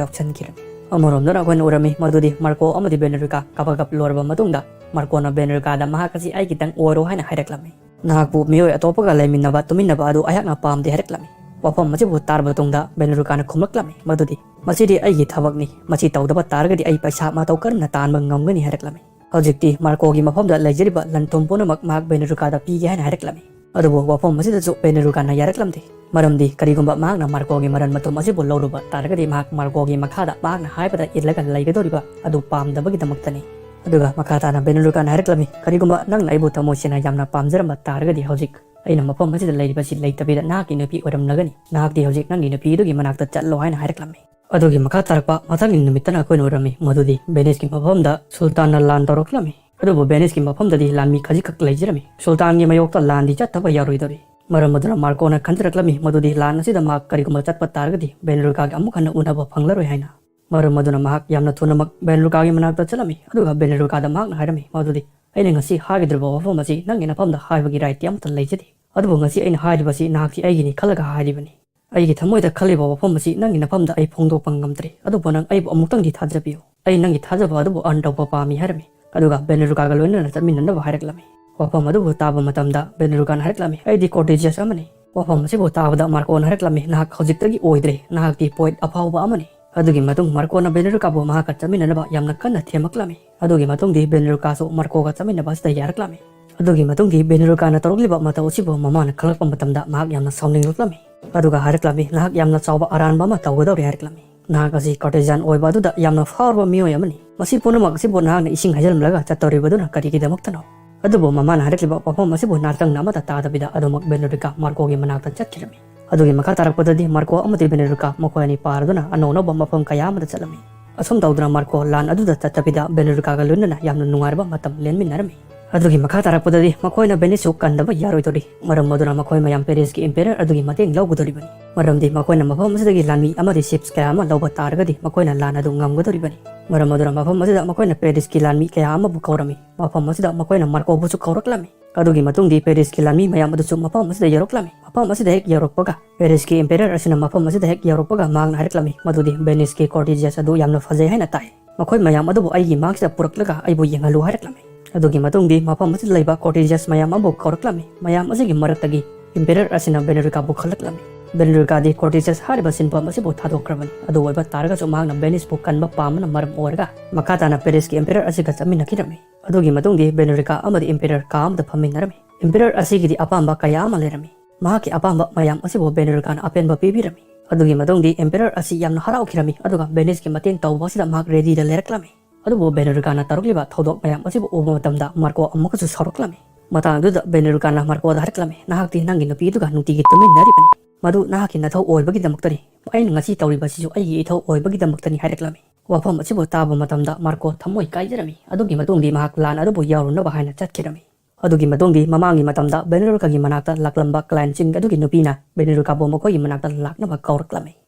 ꯌꯥꯎꯁꯟꯈꯤꯔꯝꯃꯤ꯫ ꯑꯃꯔꯣꯝꯗꯅ ꯑꯩꯈꯣꯏꯅ ꯎꯔꯝꯃꯤ ꯃꯗꯨꯗꯤ ꯃꯥꯔꯀꯣ ꯑꯃꯗꯤ ꯕꯦꯅꯦꯔꯨꯀꯥ ꯀꯕꯥꯒꯞ ꯂꯣꯏꯔꯕ ꯃꯇꯨꯡꯗ ꯃꯥꯔꯀꯣꯅ ꯕꯦꯅꯦꯔꯨꯀꯥꯗ ꯃꯍꯥꯛ ꯑꯁꯤ ꯑꯩꯒꯤꯗꯪ ꯑꯣꯏꯔꯣ ꯍꯥꯏꯅ ꯍꯥꯏꯔꯛꯂꯝꯃꯤ꯫ ꯅꯍꯥꯛꯄꯨ ꯃꯤꯑꯣꯏ ꯑꯇꯣꯞꯄꯒ ꯂꯩꯃꯤꯟꯅꯕ ꯇꯨꯃꯤꯟꯅꯕ ꯑꯗꯨ ꯑꯩꯍꯥꯛꯅ ꯄꯥꯝꯗꯦ ꯍꯥꯏꯔꯛꯂꯝꯃꯤ꯫ ꯋꯥꯐꯝ ꯑꯁꯤꯕꯨ ꯇꯥꯔꯕ ꯇꯨꯡꯗ ꯕꯦꯅꯦꯔꯨꯀꯥꯅ ꯈꯨꯝꯂꯛꯂꯝꯃꯤ ꯃꯗꯨꯗꯤ, "ꯃꯁꯤꯗꯤ ꯑꯩꯒꯤ ꯊꯕꯛꯅꯤ, ꯃꯁꯤ ꯇꯧꯗꯕ ꯇꯥꯔꯒꯗꯤ ꯑꯩ ꯄꯩꯁꯥ ꯃꯇꯧ ꯀꯔꯝꯅ ꯇꯥꯟꯕ ꯉꯝꯒꯅꯤ?" ꯍꯥꯏꯔꯛꯂꯝꯃꯤ꯫ ꯍꯧꯖꯤꯛꯇꯤ ꯃꯥꯔꯀꯣꯒꯤ ꯃꯐꯝꯗ ꯂꯩꯖꯔꯤꯕ ꯂꯟ ꯊꯨꯝ ꯄꯨꯝꯅꯃꯛ ꯃꯍꯥꯛ ꯕꯦꯅꯦꯔꯨꯀꯥꯗ ꯄꯤꯒꯦ ꯍꯥꯏꯅ ꯍꯥꯏꯔꯛꯂꯝꯃꯤ꯫ ꯑꯗꯨꯕꯨ ꯋꯥꯐꯝ ꯑꯁꯤꯗꯁꯨ ꯕꯦꯅꯦꯔꯨꯀꯥꯅ ꯌꯥꯔꯛꯂꯝꯗꯦ꯫ ꯃꯔꯝꯗꯤ ꯀꯔꯤꯒꯨꯝꯕ ꯃꯍꯥꯛꯅ ꯃꯥꯔꯀꯣꯒꯤ ꯃꯔꯟ ꯃꯊꯨꯝ ꯑꯁꯤꯕꯨ ꯂꯧꯔꯨꯕ ꯇꯥꯔꯒꯗꯤ ꯃꯍꯥꯛ ꯃꯥꯔꯀꯣꯒꯤ ꯃꯈꯥꯗ ꯃꯍꯥꯛꯅ ꯍꯥꯏꯕꯗ ꯏꯜꯂꯒ ꯂꯩꯒꯗꯧꯔꯤꯕ ꯑꯗꯨ ꯄꯥꯝꯗꯕꯒꯤꯗꯃꯛꯇꯅꯤ꯫ ꯑꯗꯨꯒ ꯃꯈꯥ ꯇꯥꯅ ꯕꯦꯅꯦꯔꯨꯀꯥꯅ ꯍꯥꯏꯔꯛꯂꯝꯃꯤ, "ꯀꯔꯤꯒꯨꯝꯕ ꯅꯪꯅ ꯑꯩꯕꯨ ꯊꯃꯣꯏ ꯁꯦꯡꯅ ꯌꯥꯝꯅ ꯄꯥꯝꯖꯔꯝꯕ ꯇꯥꯔꯒꯗꯤ ꯍꯧꯖꯤꯛ ꯑꯩꯅ ꯃꯐꯝ ꯑꯁꯤꯗ ꯂꯩꯔꯤꯕꯁꯤ ꯂꯩꯇꯕꯤꯗ ꯅꯍꯥꯛꯀꯤ ꯅꯨꯄꯤ ꯑꯣꯏꯔꯝꯂꯒꯅꯤ꯫ ꯅꯍꯥꯛꯇꯤ ꯍꯧꯖꯤꯛ ꯅꯪꯒꯤ ꯅꯨꯄꯤ ꯑꯗꯨꯒꯤ ꯃꯅꯥꯛꯇ ꯆꯠꯂꯣ" ꯍꯥꯏꯅ ꯍꯥꯏꯔꯛꯂꯝꯃꯤ꯫ ꯑꯗꯨꯒꯤ ꯃꯈꯥ ꯇꯥꯔꯛꯄ ꯃꯊꯪꯒꯤ ꯅꯨꯃꯤꯠꯇꯅ ꯑꯩꯈꯣꯏꯅ ꯎꯔꯝꯃꯤ ꯃꯗꯨꯗꯤ ꯚꯦꯅꯤꯁꯀꯤ ꯃꯐꯝꯗ ꯁꯨꯜꯇꯥꯟꯅ ꯂꯥꯟ ꯇꯧꯔꯛꯂꯝꯃꯤ꯫ ꯑꯗꯨꯕꯨ ꯚꯦꯅꯤꯁꯀꯤ ꯃꯐꯝꯗꯗꯤ ꯂꯥꯟꯃꯤ ꯈꯖꯤꯛꯈꯛ ꯂꯩꯖꯔꯝꯃꯤ꯫ ꯁꯨꯜꯇꯥꯟꯒꯤ ꯃꯥꯌꯣꯛꯇ ꯂꯥꯟꯗꯤ ꯆꯠꯇꯕ ꯌꯥꯔꯣꯏꯗꯧꯔꯤ꯫ ꯃꯔꯝ ꯑꯗꯨꯅ ꯃꯥꯔꯀꯣꯅ ꯈꯟꯖꯔꯛꯂꯝꯃꯤ ꯃꯗꯨꯗꯤ ꯂꯥꯟ ꯑꯁꯤꯗ ꯃꯍꯥꯛ ꯀꯔꯤꯒꯨꯝꯕ ꯆꯠꯄ ꯇꯥꯔꯒꯗꯤ ꯚꯦꯅꯦꯔꯨꯀꯥꯒ ꯑꯃꯨꯛ ꯍꯟꯅ ꯎꯅꯕ ꯐꯪꯂꯔꯣꯏ ꯍꯥꯏꯅ꯫ ꯃꯔꯝ ꯑꯗꯨꯅ ꯃꯍꯥꯛ ꯌꯥꯝꯅ ꯊꯨꯅꯃꯛ ꯚꯦꯅꯦꯔꯨꯀꯥꯒꯤ ꯃꯅꯥꯛꯇ ꯆꯠꯂꯝꯃꯤ, ꯑꯗꯨꯒ ꯚꯦꯅꯦꯔꯨꯀꯥꯗ ꯃꯍꯥꯛꯅ ꯍꯥꯏꯔꯝꯃꯤ ꯃꯗꯨꯗꯤ, "ꯑꯩꯅ ꯉꯁꯤ ꯍꯥꯏꯒꯗꯧꯔꯤꯕ ꯋꯥꯐꯝ ꯑꯁꯤ ꯅꯪꯒꯤ ꯅꯐꯝꯗ ꯍꯥꯏꯕꯒꯤ ꯔꯥꯏꯠꯇꯤ ꯑꯃꯠꯇ ꯂꯩꯖꯗꯦ꯫ ꯑꯗꯨꯕꯨ ꯉꯁꯤ ꯑꯩꯅ ꯍꯥꯏꯔꯤꯕꯁꯤ ꯅꯍꯥꯛꯁꯤ ꯑꯩꯒꯤꯅꯤ ꯈꯜꯂꯒ ꯍꯥꯏꯔꯤꯕꯅꯤ꯫ ꯑꯩꯒꯤ ꯊꯃꯣꯏꯗ ꯈꯜꯂꯤꯕ ꯋꯥꯐꯝ ꯑꯁꯤ ꯅꯪꯒꯤ ꯅꯐꯝꯗ ꯑꯩ ꯐꯣꯡꯗꯣꯛꯄ ꯉꯝꯗ꯭ꯔꯦ꯫ ꯑꯗꯨꯕꯨ ꯅꯪ ꯑꯩꯕꯨ ꯑꯃꯨꯛꯇꯪꯗꯤ ꯊꯥꯖꯕꯤꯌꯨ꯫ ꯑꯩ ꯅꯪꯒꯤ ꯊꯥꯖꯕ ꯑꯗꯨꯕꯨ ꯑꯔꯟ ꯇꯧꯕ ꯄꯥꯝꯃꯤ" ꯍꯥꯏꯔꯝꯃꯤ꯫ ꯑꯗꯨꯒ ꯚꯦꯅꯦꯔꯨꯀꯥꯒ ꯂꯣꯏꯅꯅ ꯆꯠꯃꯤꯟꯅꯅꯕ ꯍꯥꯏꯔꯛꯂꯝꯃꯤ꯫ ꯋꯥꯐꯝ ꯑꯗꯨꯕꯨ ꯇꯥꯕ ꯃꯇꯝꯗ ꯚꯦꯅꯦꯔꯨꯀꯥꯅ ꯍꯥꯏꯔꯛꯂꯝꯃꯤ, "ꯑꯩꯗꯤ ꯀꯣꯔꯇꯤꯖꯤꯌꯁ ꯑꯃꯅꯤ"꯫ ꯋꯥꯐꯝ ꯑꯁꯤꯕꯨ ꯇꯥꯕꯗ ꯃꯥꯔꯀꯣꯅ ꯍꯥꯏꯔꯛꯂꯝꯃꯤ, "ꯅꯍꯥꯛ ꯍꯧꯖꯤꯛꯇꯒꯤ ꯑꯣꯏꯗ꯭ꯔꯦ, ꯅꯍꯥꯛꯇꯤ ꯄꯣꯏꯠ ꯑꯐꯥꯎꯕ ꯑꯃꯅꯤ"꯫ ꯑꯗꯨꯒꯤ ꯃꯇꯨꯡ ꯃꯥꯔꯀꯣꯅ ꯚꯦꯅꯦꯔꯨꯀꯥꯕꯨ ꯃꯍꯥꯛꯀ ꯆꯠꯃꯤꯟꯅꯅꯕ ꯌꯥꯝꯅ ꯀꯟꯅ ꯊꯦꯝꯃꯛꯂꯝꯃꯤ꯫ ꯑꯗꯨꯒꯤ ꯃꯇꯨꯡꯗꯤ ꯚꯦꯅꯦꯔꯨꯀꯥꯁꯨ ꯃꯥꯔꯀꯣꯒ ꯆꯠꯃꯤꯟꯅꯕ ꯑꯁꯤꯗ ꯌꯥꯔꯛꯂꯝꯃꯤ꯫ ꯑꯗꯨꯒꯤ ꯃꯇꯨꯡꯗꯤ ꯚꯦꯅꯦꯔꯨꯀꯥꯅ ꯇꯧꯔꯛꯂꯤꯕ ꯃꯇꯧ ꯑꯁꯤꯕꯨ ꯃꯃꯥꯅ ꯈꯪꯂꯛꯄ ꯃꯇꯝꯗ ꯃꯍꯥꯛ ꯌꯥꯝꯅ ꯁꯥꯎꯅꯤꯡꯂꯛꯂꯝꯃꯤ꯫ ꯑꯗꯨꯒ ꯍꯥꯏꯔꯛꯂꯝꯃꯤ, "ꯅꯍꯥꯛ ꯌꯥꯝꯅ ꯆꯥꯎꯕ ꯑꯔꯥꯟꯕ ꯑꯃ ꯇꯧꯒꯗꯧꯔꯦ" ꯍꯥꯏꯔꯛꯂꯝꯃꯤ꯫ "ꯅꯍꯥꯛ ꯑꯁꯤ ꯀꯥꯔꯇꯦꯖꯤꯌꯥꯟ ꯑꯣꯏꯕ ꯑꯗꯨꯗ ꯌꯥꯝꯅ ꯐꯥꯎꯔꯕ ꯃꯤꯑꯣꯏ ꯑꯃꯅꯤ꯫ ꯃꯁꯤ ꯄꯨꯝꯅꯃꯛ ꯑꯁꯤꯕꯨ ꯅꯍꯥꯛꯅ ꯏꯁꯤꯡ ꯍꯩꯖꯤꯜꯂꯝꯂꯒ ꯆꯠꯇꯧꯔꯤꯕꯗꯨꯅ ꯀꯔꯤꯒꯤꯗꯃꯛꯇꯅꯣ?" ꯑꯗꯨꯕꯨ ꯃꯃꯥꯅ ꯍꯥꯏꯔꯛꯂꯤꯕ ꯋꯥꯐꯝ ꯑꯁꯤꯕꯨ ꯅꯥꯆꯪꯅ ꯑꯃꯠꯇ ꯇꯥꯗꯕꯤꯗ ꯑꯗꯨꯃꯛ ꯚꯦꯅꯦꯔꯨꯀꯥ ꯃꯥꯔꯀꯣꯒꯤ ꯃꯅꯥꯛꯇ ꯆꯠꯈꯤꯔꯝꯃꯤ꯫ ꯑꯗꯨꯒꯤ ꯃꯈꯥ ꯇꯥꯔꯛꯄꯗꯗꯤ ꯃꯥꯔꯀꯣ ꯑꯃꯗꯤ ꯚꯦꯅꯦꯔꯨꯀꯥ ꯃꯈꯣꯏ ꯑꯅꯤ ꯄꯥꯔꯗꯨꯅ ꯑꯅꯧ ꯑꯅꯧꯕ ꯃꯐꯝ ꯀꯌꯥ ꯑꯃꯗ ꯆꯠꯂꯝꯃꯤ꯫ ꯑꯁꯨꯝ ꯇꯧꯗꯨꯅ ꯃꯥꯔꯀꯣ ꯂꯥꯟ ꯑꯗꯨꯗ ꯆꯠꯇꯕꯤꯗ ꯚꯦꯅꯦꯔꯨꯀꯥꯒ ꯂꯣꯏꯅꯅ ꯌꯥꯝꯅ ꯅꯨꯡꯉꯥꯏꯔꯕ ꯃꯇꯝ ꯂꯦꯟꯃꯤꯟꯅꯔꯝꯃꯤ꯫ ꯑꯗꯨꯒꯤ ꯃꯈꯥ ꯇꯥꯔꯛꯄꯗꯗꯤ ꯃꯈꯣꯏꯅ ꯚꯦꯅꯤꯁꯁꯨ ꯀꯟꯗꯕ ꯌꯥꯔꯣꯏꯗꯧꯔꯤ꯫ ꯃꯔꯝ ꯑꯗꯨꯅ ꯃꯈꯣꯏ ꯃꯌꯥꯝ ꯄꯦꯔꯤꯁꯀꯤ ꯏꯝꯄꯦꯔꯔ ꯑꯗꯨꯒꯤ ꯃꯇꯦꯡ ꯂꯧꯒꯗꯧꯔꯤꯕꯅꯤ꯫ ꯃꯔꯝꯗꯤ ꯃꯈꯣꯏꯅ ꯃꯐꯝ ꯑꯁꯤꯗꯒꯤ ꯂꯥꯟꯃꯤ ꯑꯃꯗꯤ ꯁꯤꯞꯁ ꯀꯌꯥ ꯑꯃ ꯂꯧꯕ ꯇꯥꯔꯒꯗꯤ ꯃꯈꯣꯏꯅ ꯂꯥꯟ ꯑꯗꯨ ꯉꯝꯒꯗꯧꯔꯤꯕꯅꯤ꯫ ꯃꯔꯝ ꯑꯗꯨꯅ ꯃꯐꯝ ꯑꯁꯤꯗ ꯃꯈꯣꯏꯅ ꯄꯦꯔꯤꯁꯀꯤ ꯂꯥꯟꯃꯤ ꯀꯌꯥ ꯑꯃꯕꯨ ꯀꯧꯔꯝꯃꯤ꯫ ꯃꯐꯝ ꯑꯁꯤꯗ ꯃꯈꯣꯏꯅ ꯃꯥꯔꯀꯣꯕꯨꯁꯨ ꯀꯧꯔꯛꯂꯝꯃꯤ꯫ ꯑꯗꯨꯒꯤ ꯃꯇꯨꯡꯗꯤ ꯄꯦꯔꯤꯁꯀꯤ ꯂꯥꯟꯃꯤ ꯃꯌꯥꯝ ꯑꯗꯨꯁꯨ ꯃꯐꯝ ꯑꯁꯤꯗ ꯌꯧꯔꯛꯂꯝꯃꯤ꯫ ꯃꯐꯝ ꯑꯁꯤꯗ ꯍꯦꯛ ꯌꯧꯔꯛꯄꯒ ꯄꯦꯔꯤꯁꯀꯤ ꯏꯝꯄꯦꯔꯔ ꯑꯁꯤꯅ ꯃꯐꯝ ꯑꯁꯤꯗ ꯍꯦꯛ ꯌꯧꯔꯛꯄꯒ ꯃꯍꯥꯛꯅ ꯍꯥꯏꯔꯛꯂꯝꯃꯤ ꯃꯗꯨꯗꯤ ꯚꯦꯅꯤꯁꯀꯤ ꯀꯣꯔꯇꯤꯖꯤꯌꯁ ꯑꯗꯨ ꯌꯥꯝꯅ ꯐꯖꯩ ꯍꯥꯏꯅ ꯇꯥꯏ꯫ ꯃꯈꯣꯏ ꯃꯌꯥꯝ ꯑꯗꯨꯕꯨ ꯑꯩꯒꯤ ꯃꯥꯡꯁꯤꯗ ꯄꯨꯔꯛꯂꯒ ꯑꯩꯕꯨ ꯌꯦꯡꯍꯜꯂꯨ ꯍꯥꯏꯔꯛꯂꯝꯃꯤ꯫ ꯑꯗꯨꯒꯤ ꯃꯇꯨꯡꯗꯤ ꯃꯐꯝ ꯑꯁꯤꯗ ꯂꯩꯕ ꯀꯣꯔꯇꯤꯖꯤꯌꯁ ꯃꯌꯥꯝ ꯑꯃꯕꯨ ꯀꯧꯔꯛꯂꯝꯃꯤ꯫ ꯃꯌꯥꯝ ꯑꯁꯤꯒꯤ ꯃꯔꯛꯇꯒꯤ ꯏꯝꯄꯦꯔꯔ ꯑꯁꯤꯅ ꯚꯦꯅꯦꯔꯨꯀꯥꯕꯨ ꯈꯜꯂꯛꯂꯝꯃꯤ꯫ ꯕꯦꯅꯦꯔꯤꯀꯥꯗꯤ ꯀꯣꯔꯇꯤꯖꯁ ꯍꯥꯏꯔꯤꯕ ꯁꯤꯟꯐꯝ ꯑꯁꯤꯕꯨ ꯊꯥꯗꯣꯛꯈ꯭ꯔꯕꯅꯤ꯫ ꯑꯗꯨ ꯑꯣꯏꯕ ꯇꯥꯔꯒꯁꯨ ꯃꯍꯥꯛꯅ ꯚꯦꯅꯤꯁꯄꯨ ꯀꯟꯕ ꯄꯥꯝꯕꯅ ꯃꯔꯝ ꯑꯣꯏꯔꯒ ꯃꯈꯥ ꯇꯥꯅ ꯄꯦꯔꯤꯁꯀꯤ ꯑꯦꯝꯄꯦꯔꯔ ꯑꯁꯤꯒ ꯆꯠꯃꯤꯟꯅꯈꯤꯔꯝꯃꯤ꯫ ꯑꯗꯨꯒꯤ ꯃꯇꯨꯡꯗꯤ ꯕꯦꯅꯦꯔꯤꯀꯥ ꯑꯃꯗꯤ ꯑꯦꯝꯄꯦꯔꯔ ꯀꯥ ꯑꯃꯗ ꯐꯝꯃꯤꯟꯅꯔꯝꯃꯤ꯫ ꯑꯦꯝꯄꯦꯔꯔ ꯑꯁꯤꯒꯤꯗꯤ ꯑꯄꯥꯝꯕ ꯀꯌꯥ ꯑꯃ ꯂꯩꯔꯝꯃꯤ꯫ ꯃꯍꯥꯛꯀꯤ ꯑꯄꯥꯝꯕ ꯃꯌꯥꯝ ꯑꯁꯤꯕꯨ ꯕꯦꯅꯦꯔꯤꯀꯥꯅ ꯑꯄꯦꯟꯕ ꯄꯤꯕꯤꯔꯝꯃꯤ꯫ ꯑꯗꯨꯒꯤ ꯃꯇꯨꯡꯗꯤ ꯑꯦꯝꯄꯦꯔꯔ ꯑꯁꯤ ꯌꯥꯝꯅ ꯍꯔꯥꯎꯈꯤꯔꯝꯃꯤ, ꯑꯗꯨꯒ ꯚꯦꯅꯤꯁꯀꯤ ꯃꯇꯦꯡ ꯇꯧꯕ ꯑꯁꯤꯗ ꯃꯍꯥꯛ ꯔꯦꯗꯤꯗ ꯂꯩꯔꯛꯂꯝꯃꯤ꯫ ꯑꯗꯨꯕꯨ ꯕꯦꯅꯦꯔꯤꯀꯥꯅ ꯇꯧꯔꯛꯂꯤꯕ ꯊꯧꯗꯣꯛ ꯃꯌꯥꯝ ꯑꯁꯤꯕꯨ ꯎꯕ ꯃꯇꯝꯗ ꯃꯥꯔꯀꯣ ꯑꯃꯨꯛꯀꯁꯨ ꯁꯥꯎꯔꯛꯂꯝꯃꯤ꯫ ꯃꯇꯥꯡ ꯑꯗꯨꯗ ꯕꯦꯅꯦꯔꯤꯀꯥꯅ ꯃꯥꯔꯀꯣꯗ ꯍꯥꯏꯔꯛꯂꯝꯃꯤ, "ꯅꯍꯥꯛꯇꯤ ꯅꯪꯒꯤ ꯅꯨꯄꯤ ꯑꯗꯨꯒ ꯅꯨꯡꯇꯤꯒꯤ ꯇꯨꯝꯃꯤꯟꯅꯔꯤꯕꯅꯤ꯫ ꯃꯗꯨ ꯅꯍꯥꯛꯀꯤ ꯅꯊꯧ ꯑꯣꯏꯕꯒꯤꯗꯃꯛꯇꯅꯤ꯫ ꯑꯩꯅ ꯉꯁꯤ ꯇꯧꯔꯤꯕꯁꯤꯁꯨ ꯑꯩꯒꯤ ꯏꯊꯧ ꯑꯣꯏꯕꯒꯤꯗꯃꯛꯇꯅꯤ" ꯍꯥꯏꯔꯛꯂꯝꯃꯤ꯫ ꯋꯥꯐꯝ ꯑꯁꯤꯕꯨ ꯇꯥꯕ ꯃꯇꯝꯗ ꯃꯥꯔꯀꯣ ꯊꯃꯣꯏ ꯀꯥꯏꯖꯔꯝꯃꯤ꯫ ꯑꯗꯨꯒꯤ ꯃꯇꯨꯡꯗꯤ ꯃꯍꯥꯛ ꯂꯥꯟ ꯑꯗꯨꯕꯨ ꯌꯥꯎꯔꯨꯅꯕ ꯍꯥꯏꯅ ꯆꯠꯈꯤꯔꯝꯃꯤ꯫ ꯑꯗꯨꯒꯤ ꯃꯇꯨꯡꯗꯤ ꯃꯃꯥꯡꯒꯤ ꯃꯇꯝꯗ ꯕꯦꯅꯦꯔꯨꯀꯥꯒꯤ ꯃꯅꯥꯛꯇ ꯂꯥꯛꯂꯝꯕ ꯀ꯭ꯂꯥꯏꯟꯁꯤꯡ ꯑꯗꯨꯒꯤ ꯅꯨꯄꯤꯅ ꯕꯦꯅꯦꯔꯨꯀꯥꯕꯨ ꯃꯈꯣꯏꯒꯤ ꯃꯅꯥꯛꯇ ꯂꯥꯛꯅꯕ ꯀꯧꯔꯛꯂꯝꯃꯤ꯫